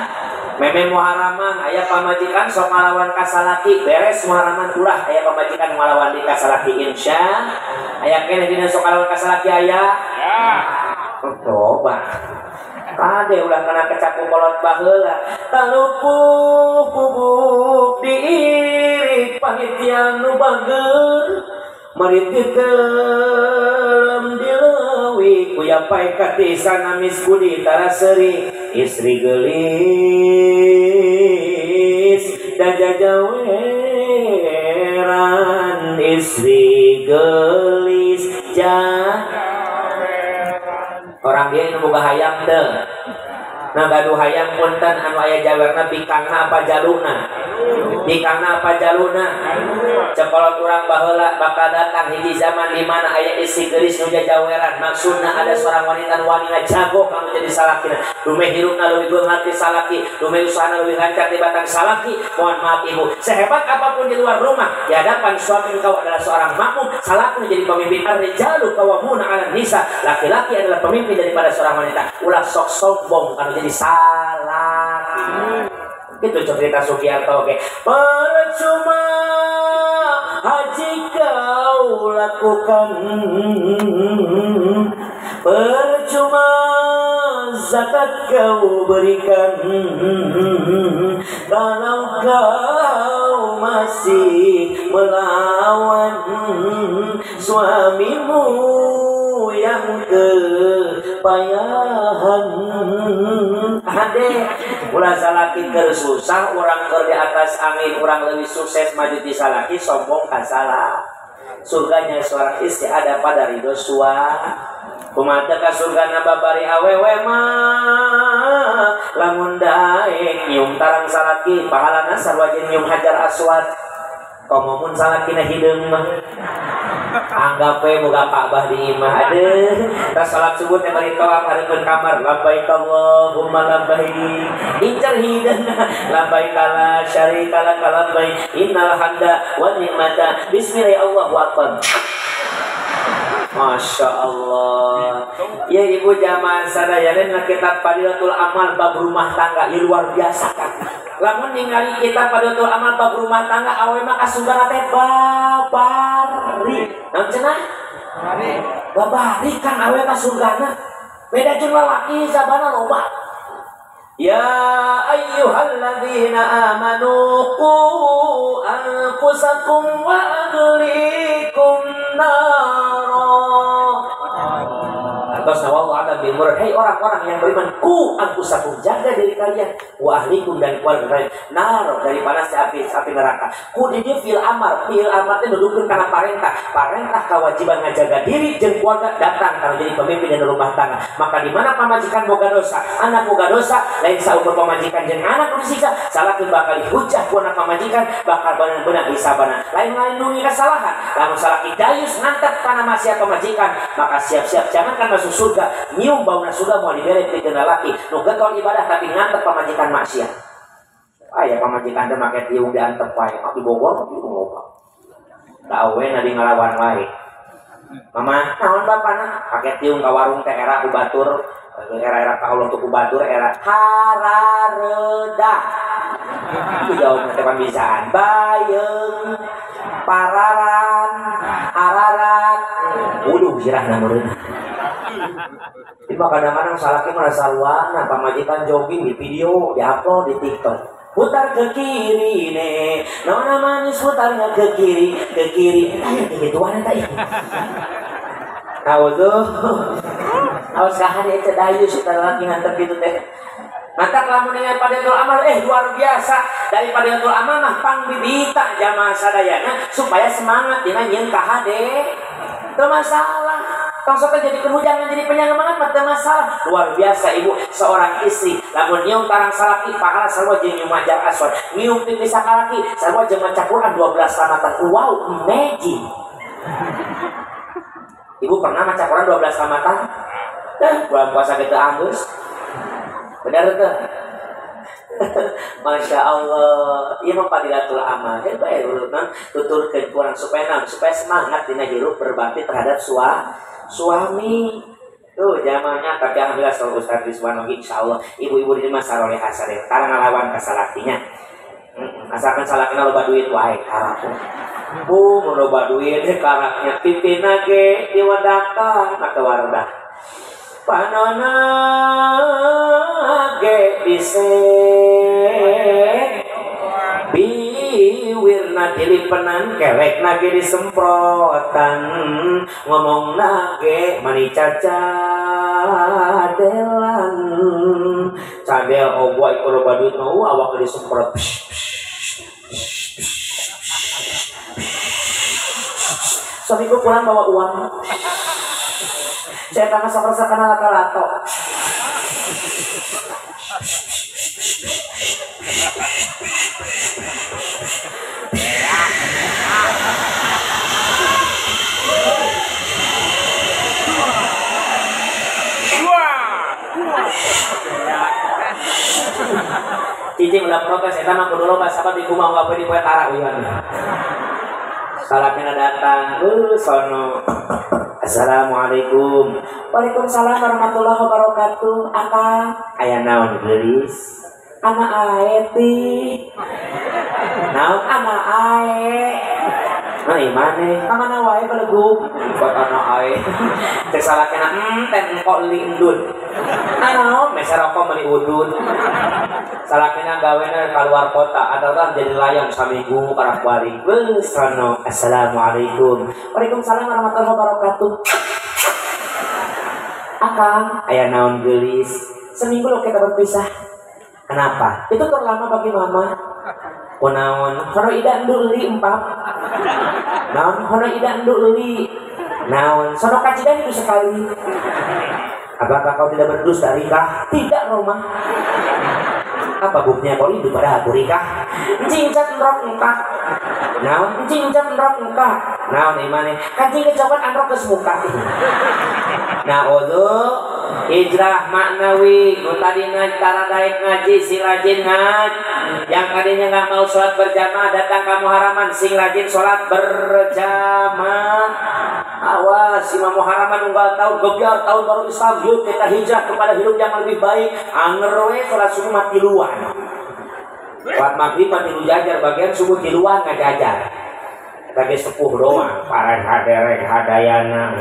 [SPEAKER 1] Meme muharaman aya pamajikan sok ngalawan ka salaki, beres muharaman ulah aya pamajikan ngalawan di ka salaki insya. Aya keneh dina sok ngalawan ka salaki aya? Ya. Coba. Kade ulah kena kecapu kolot baheula. Talupuh bubuk diirik panitia nu bager, mari titelem di leuwih kuya pae katisan amis budi tara seuri, istri geulis da jajaweran, istri geulis jajaweran. Orang dia nu boga hayam teu. Nah gaduh hayam punten anu aya jawerna bikangna apa jaluna? Bikangna apa jaluna? Cekolot urang baheula bakal datang hiji zaman di mana aya istri geulis nu jajaweran. Maksudna ada seorang wanita nu wani ngajago kanu jadi salakina. Dumeh hirupna leuwih beunghar ti salaki, dumeh usahana leuwih lancar ti batang salaki. Mohon maaf ibu, sehebat apapun di luar rumah, di hadapan suami engkau adalah seorang makmum, salaki menjadi pemimpin. Ar-rijalu qawwamuna 'alan nisa. Laki-laki adalah pemimpin daripada seorang wanita. Ulah sok sombong kanu jadi salaki. Itu cerita Sugiarto oke. Percuma haji kau lakukan, percuma zakat kau berikan, kalau kau masih melawan suamimu yang kepayahan. Ade ulah salaki keur susah, urang keur di atas angin, urang lebih sukses maju di salaki, sombong kasalah. Surganya seorang istri ada pada ridho suami. Kumaha ka surgana babari awewe mah lamun daek nyium tarang salaki pahalana sarua jeung nyium hajar aswad. Komo mun salakina hideung mah anggap we boga Ka'bah di imah. Aduh, tas salat subuh teh bari tawaf hareupeun kamar, labbaik Allahumma labbaik. Incar hideungna, labbaik la syarika lak labbaik, innal hamda wan nikmata. Bismillah Allahu akbar. Masya Allah. Ya ibu jamaah sadayana kitab Fadilatul Amal bab rumah tangga ya luar biasa kan. Lamun ningali kitab Fadilatul Amal bab rumah tangga awe mah kasundana teh babari. Naon cenah? Babari. Babari kan awe mah surgana. Beda jeung lalaki sabana loba. Ya ayyuhalladzina amanu qu anfusakum wa ahlikum nara. Atas Allah ada bil murad. Hei orang-orang yang beriman, ku anfusakum, jaga diri kalian, wa ahlikum dan keluarga kalian, nar dari panasnya api neraka. Ku di dieu fil amar teh nuduhkeun kana parentah. Parentah kewajiban ngajaga diri jeung keluarga datang kalau jadi pemimpin dan rumah tangga. Maka di mana pamajikan boga dosa, anak boga dosa, lain saukur pamajikan jeung anak kudu disiksa, salaki bakal dihujah ku anak pamajikan, bakal beunang-beunang hisabana. Lain-lain nungi kesalahan, lamun salaki dayus ngantep kana maksiat pamajikan, maka siap-siap jangankan masuk surga, nyium bauna surga mau dibere pikeun lalaki nu getol ibadah tapi ngantep pamajikan maksiat. Aya pamajikan teh make tiung diantep wae, di Bogor tiung loba. Da awe na di ngalawan wae. Mama, naon bapana? Pake tiung ka warung teh era ku batur, era-era ka Allah ku batur, era harareda. Itu jawabna teh pambisaan. Bayeung, pararan, ararat. Waduh, sirahna meureun. Cuma kadang-kadang salaki merasa luana, pamajikan jogging di video, di-upload di TikTok. Putar ke kiri nih, nona manis putarnya ke kiri, ke kiri. Tanya gituan eta ieu. Auzuh. Awas kahan eta dayu si laki nganter kitu teh. Mata lamun dengan Fadilatul Amal luar biasa. Dari Fadilatul Amal mah pangbibita jamaah sadayana supaya semangat dina nyieun kahade. Teu masalah. Tong sok jadi kehujangan jadi penyangemangan mah teu masalah. Luar biasa ibu seorang istri lamun nyium tarang salaki pahala sarua jeung nyium hajar aswad. Nyium pipi sakalaki sarua jeung maca Quran 12 tamatan. Wow, amazing. Ibu pernah maca Quran 12 tamatan? Teh, bulan puasa gitu anggeus. Benar tuh. Masya Allah, iya mah Fadilatul Amal. Hebat ya urunan tuturkeun kurang supaya naon, supaya semangat dina hirup berbakti terhadap suami. Tuh zamannya tapi alhamdulillah saur Ustaz Rizwan oge insyaallah ibu-ibu di mah saroleh hasare tara ngalawan ka salakinya. Asalkan salakina loba duit wae karak. Bu mun loba duit karaknya pipina ge diwedakan maka waredah. Panona ge disek biwirna dilipenan kelekna ge disemprotan ngomongna ge mani cacadelan cadel oboy iku loba duit mah awak disemprot. Suamiku pulang bawa uang. Saya tangan sok resep kana lato-lato. protes eta mah kudu loba sabab di kumaha wae di poe tara uyan. Salakina datang, sono. Assalamualaikum. Waalaikumsalam warahmatullahi wabarakatuh. Akang, aya naon geulis? Ana ae ti. Naon ana ae? Nah, imane? Ka mana wae belegug? Buat ana ae. Cek salakina, teh engkok li endun. Naon meser rokok meuli udun. Salakina gawena keluar kota atau kan jadi layang saminggu karak balik. Geus sono. Assalamualaikum. Waalaikumsalam warahmatullahi wabarakatuh. Akang, aya naon geulis? Seminggu lo kita berpisah. Kenapa? Itu terlama bagi mama. Kunaon? Hono ida enduli empap. Naon? Hono ida enduli. Naon? Sono kacidan itu sekali. Apakah kau tidak berdusta rikah? Tidak, Roma. Apa buktinya kau rindu pada aku rikah? Encing cat nrok engkah. Naon? Encing cat nrok engkah. Naon imane? Kancing kecokan anrok ke semuka. Nah, hijrah maknawi nu tadina tara daek ngaji sing rajin ngaji, yang tadinya nggak mau sholat berjamaah datang ka Muharraman sing rajin sholat berjamaah. Awas imam Muharraman unggal tahun gebyar tahun baru Islam, yuk kita hijrah kepada hidup yang lebih baik. Anger we sholat subuh mah tiluan, sholat maghrib mah tilu jajar, bagian subuh tiluan ngajajar. Lagi sepuh doang, para haderek hadayana,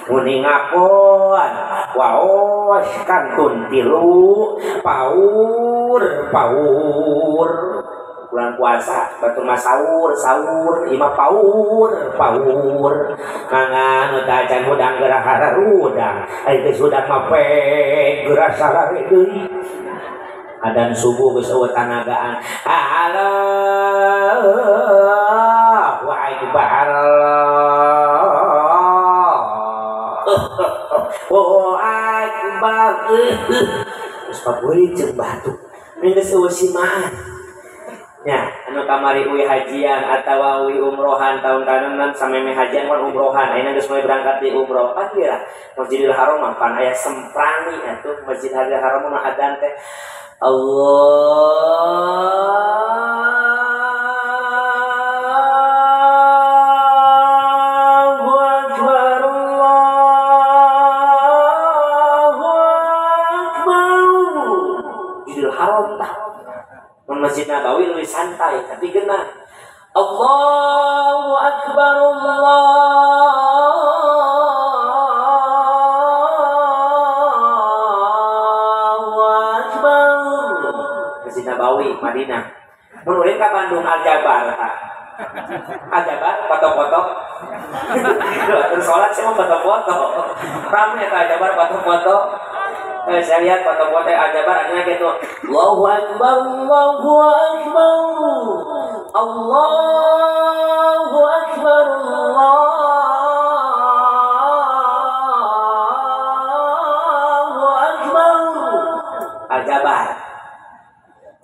[SPEAKER 1] uning ngakon, waos kantun tilu, paur paur, bulan puasa batur mah sahur sahur, ima paur paur, mangan udah acan hudang gerah harudang, ai geus hudang mah pe gerah salare deui. Adan subuh geus eueuh tanagaan. Allahu akbar. Allahu akbar. Geus paburit jeung batu. Geus eueuh simaan. Nya, anu kamari uwi hajian atawa uwi umrohan tahun kanenan sameme hajian kan umrohan. Ayeuna geus mulai berangkat di umroh. Pan ieu lah Masjidil Haram mah pan aya semprani atuh Masjidil Haram mah adan teh Allahu Akbar, Allahu Akbar. Masjidil Haram tah. Mun Masjid Nabawi leuwih santai tapi geunah. Allahu Akbar, Allahu Akbar. Masjid Nabawi Madinah. Mun ulin ka Bandung Al-Jabar tah. Al-Jabar foto-foto. Terus sholat saya mau foto-foto. Rame eta Al-Jabar foto-foto. Saya lihat foto-foto Al-Jabar adanya gitu. Allahu Akbar, Allahu Akbar. Allahu Akbar, Allahu Akbar. Al-Jabar.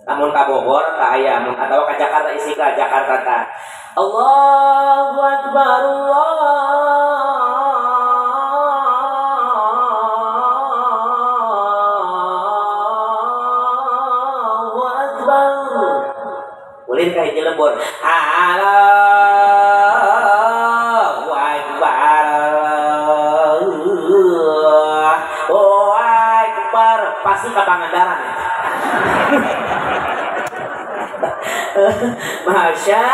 [SPEAKER 1] Namun ka Bogor ka aya, mun atawa ka Jakarta Istiqlal Jakarta ta. Allahu Akbar, Allahu Akbar. Ulin ka hiji lembur. Allahu Akbar. Allahu Akbar. Pasti ka Pangandaran. Masya,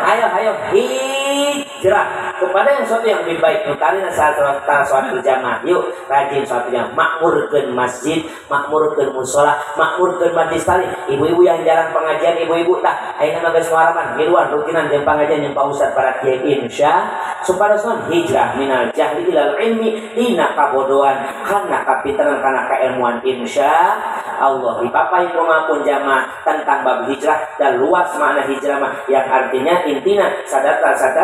[SPEAKER 1] ayo ayo hijrah kepada yang sesuatu yang lebih baik. Nutari saat sholat berjamaah, yuk rajin sholat berjamaah, makmurkeun masjid, makmurkeun musola, makmurkeun majlis taklim. Ibu-ibu yang jarang pengajian, ibu-ibu tah ayeuna mah geus muharaman, ngiluan rutinan jeung pengajian jeung Pak Ustad para kiai insya supaya son hijrah minal jahli ilal ilmi, tina kabodohan kana kapinteran kana kailmuan insya Allah. Dipapai pun jamaah tentang bab hijrah dan luas makna hijrah mah yang artinya intina sadar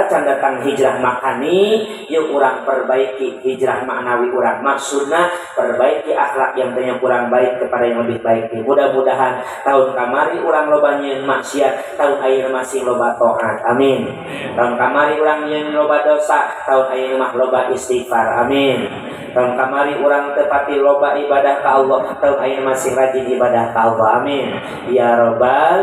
[SPEAKER 1] can datang hijrah makani, yuk urang perbaiki hijrah maknawi urang, maksudna perbaiki akhlak yang tadinya kurang baik kepada yang lebih baik. Mudah-mudahan tahun kamari urang loba nyieun maksiat, tahun ayeuna masih loba taat, amin. Tahun kamari urang nyieun loba dosa, tahun ayeuna mah loba istighfar, amin. Tahun kamari urang tepati loba ibadah ka Allah, tahun ayeuna masih rajin ibadah ka Allah amin ya rabbal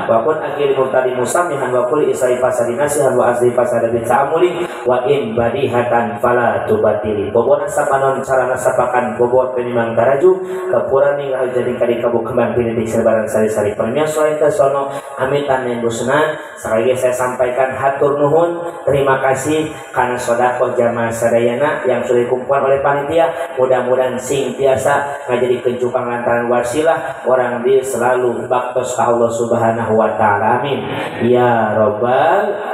[SPEAKER 1] wa kun akhir mubtadi musamihan wa qul isai fasadi nasihan wa asli fasada bi ta'amuli wa in badihatan fala tubatili bobona sapanon carana sapakan bobot penimang taraju kepurani jadi kali kabu kembang pinitik sebaran sari-sari permios selain sono amitan yang bosenan. Sekali lagi saya sampaikan hatur nuhun terima kasih karena sodakoh jamaah sadayana yang sudah dikumpulkan oleh panitia. Mudah-mudahan sing tiasa ngajadi kejupang lantaran wasilah orang dia selalu baktos ka Allah Subhanahu wa taala amin ya robbal.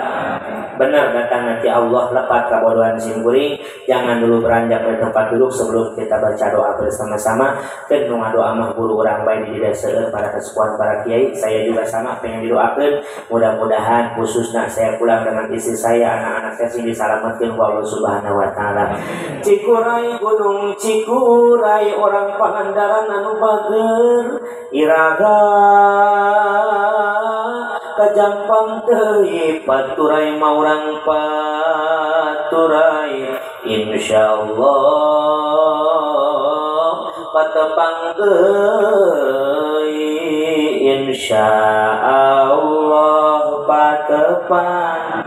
[SPEAKER 1] Benar datang nanti Allah lepat kabodohan simkuring. Jangan dulu beranjak dari tempat duduk sebelum kita baca doa bersama-sama. Kan doa mah guru orang baik di desa para kesepuhan para kiai. Saya juga sama pengen didoakan. Mudah-mudahan khususnya saya pulang dengan istri saya, anak-anak saya sing diselamatkan ku Allah Subhanahu wa taala. Cikuray gunung Cikuray orang Pangandaran anu bager iraga kajampang teuing paturai maurang paturai insyaallah patepang deui insyaallah patepang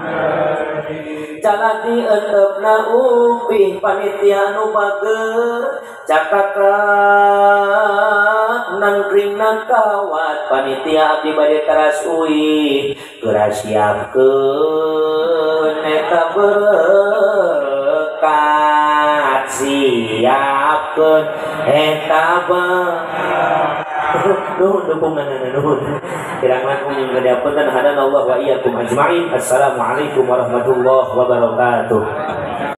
[SPEAKER 1] caladi eutepna upih panitia nu bager cakakak nangkring nangkawat panitia abdi bade teras uih geura siapkeun eta berkat siapkeun eta berkat nuhun dukunganna nuhun kirang langkung yang gede punten hadanallahu wa iyyakum ajmain. Assalamualaikum warahmatullahi wabarakatuh.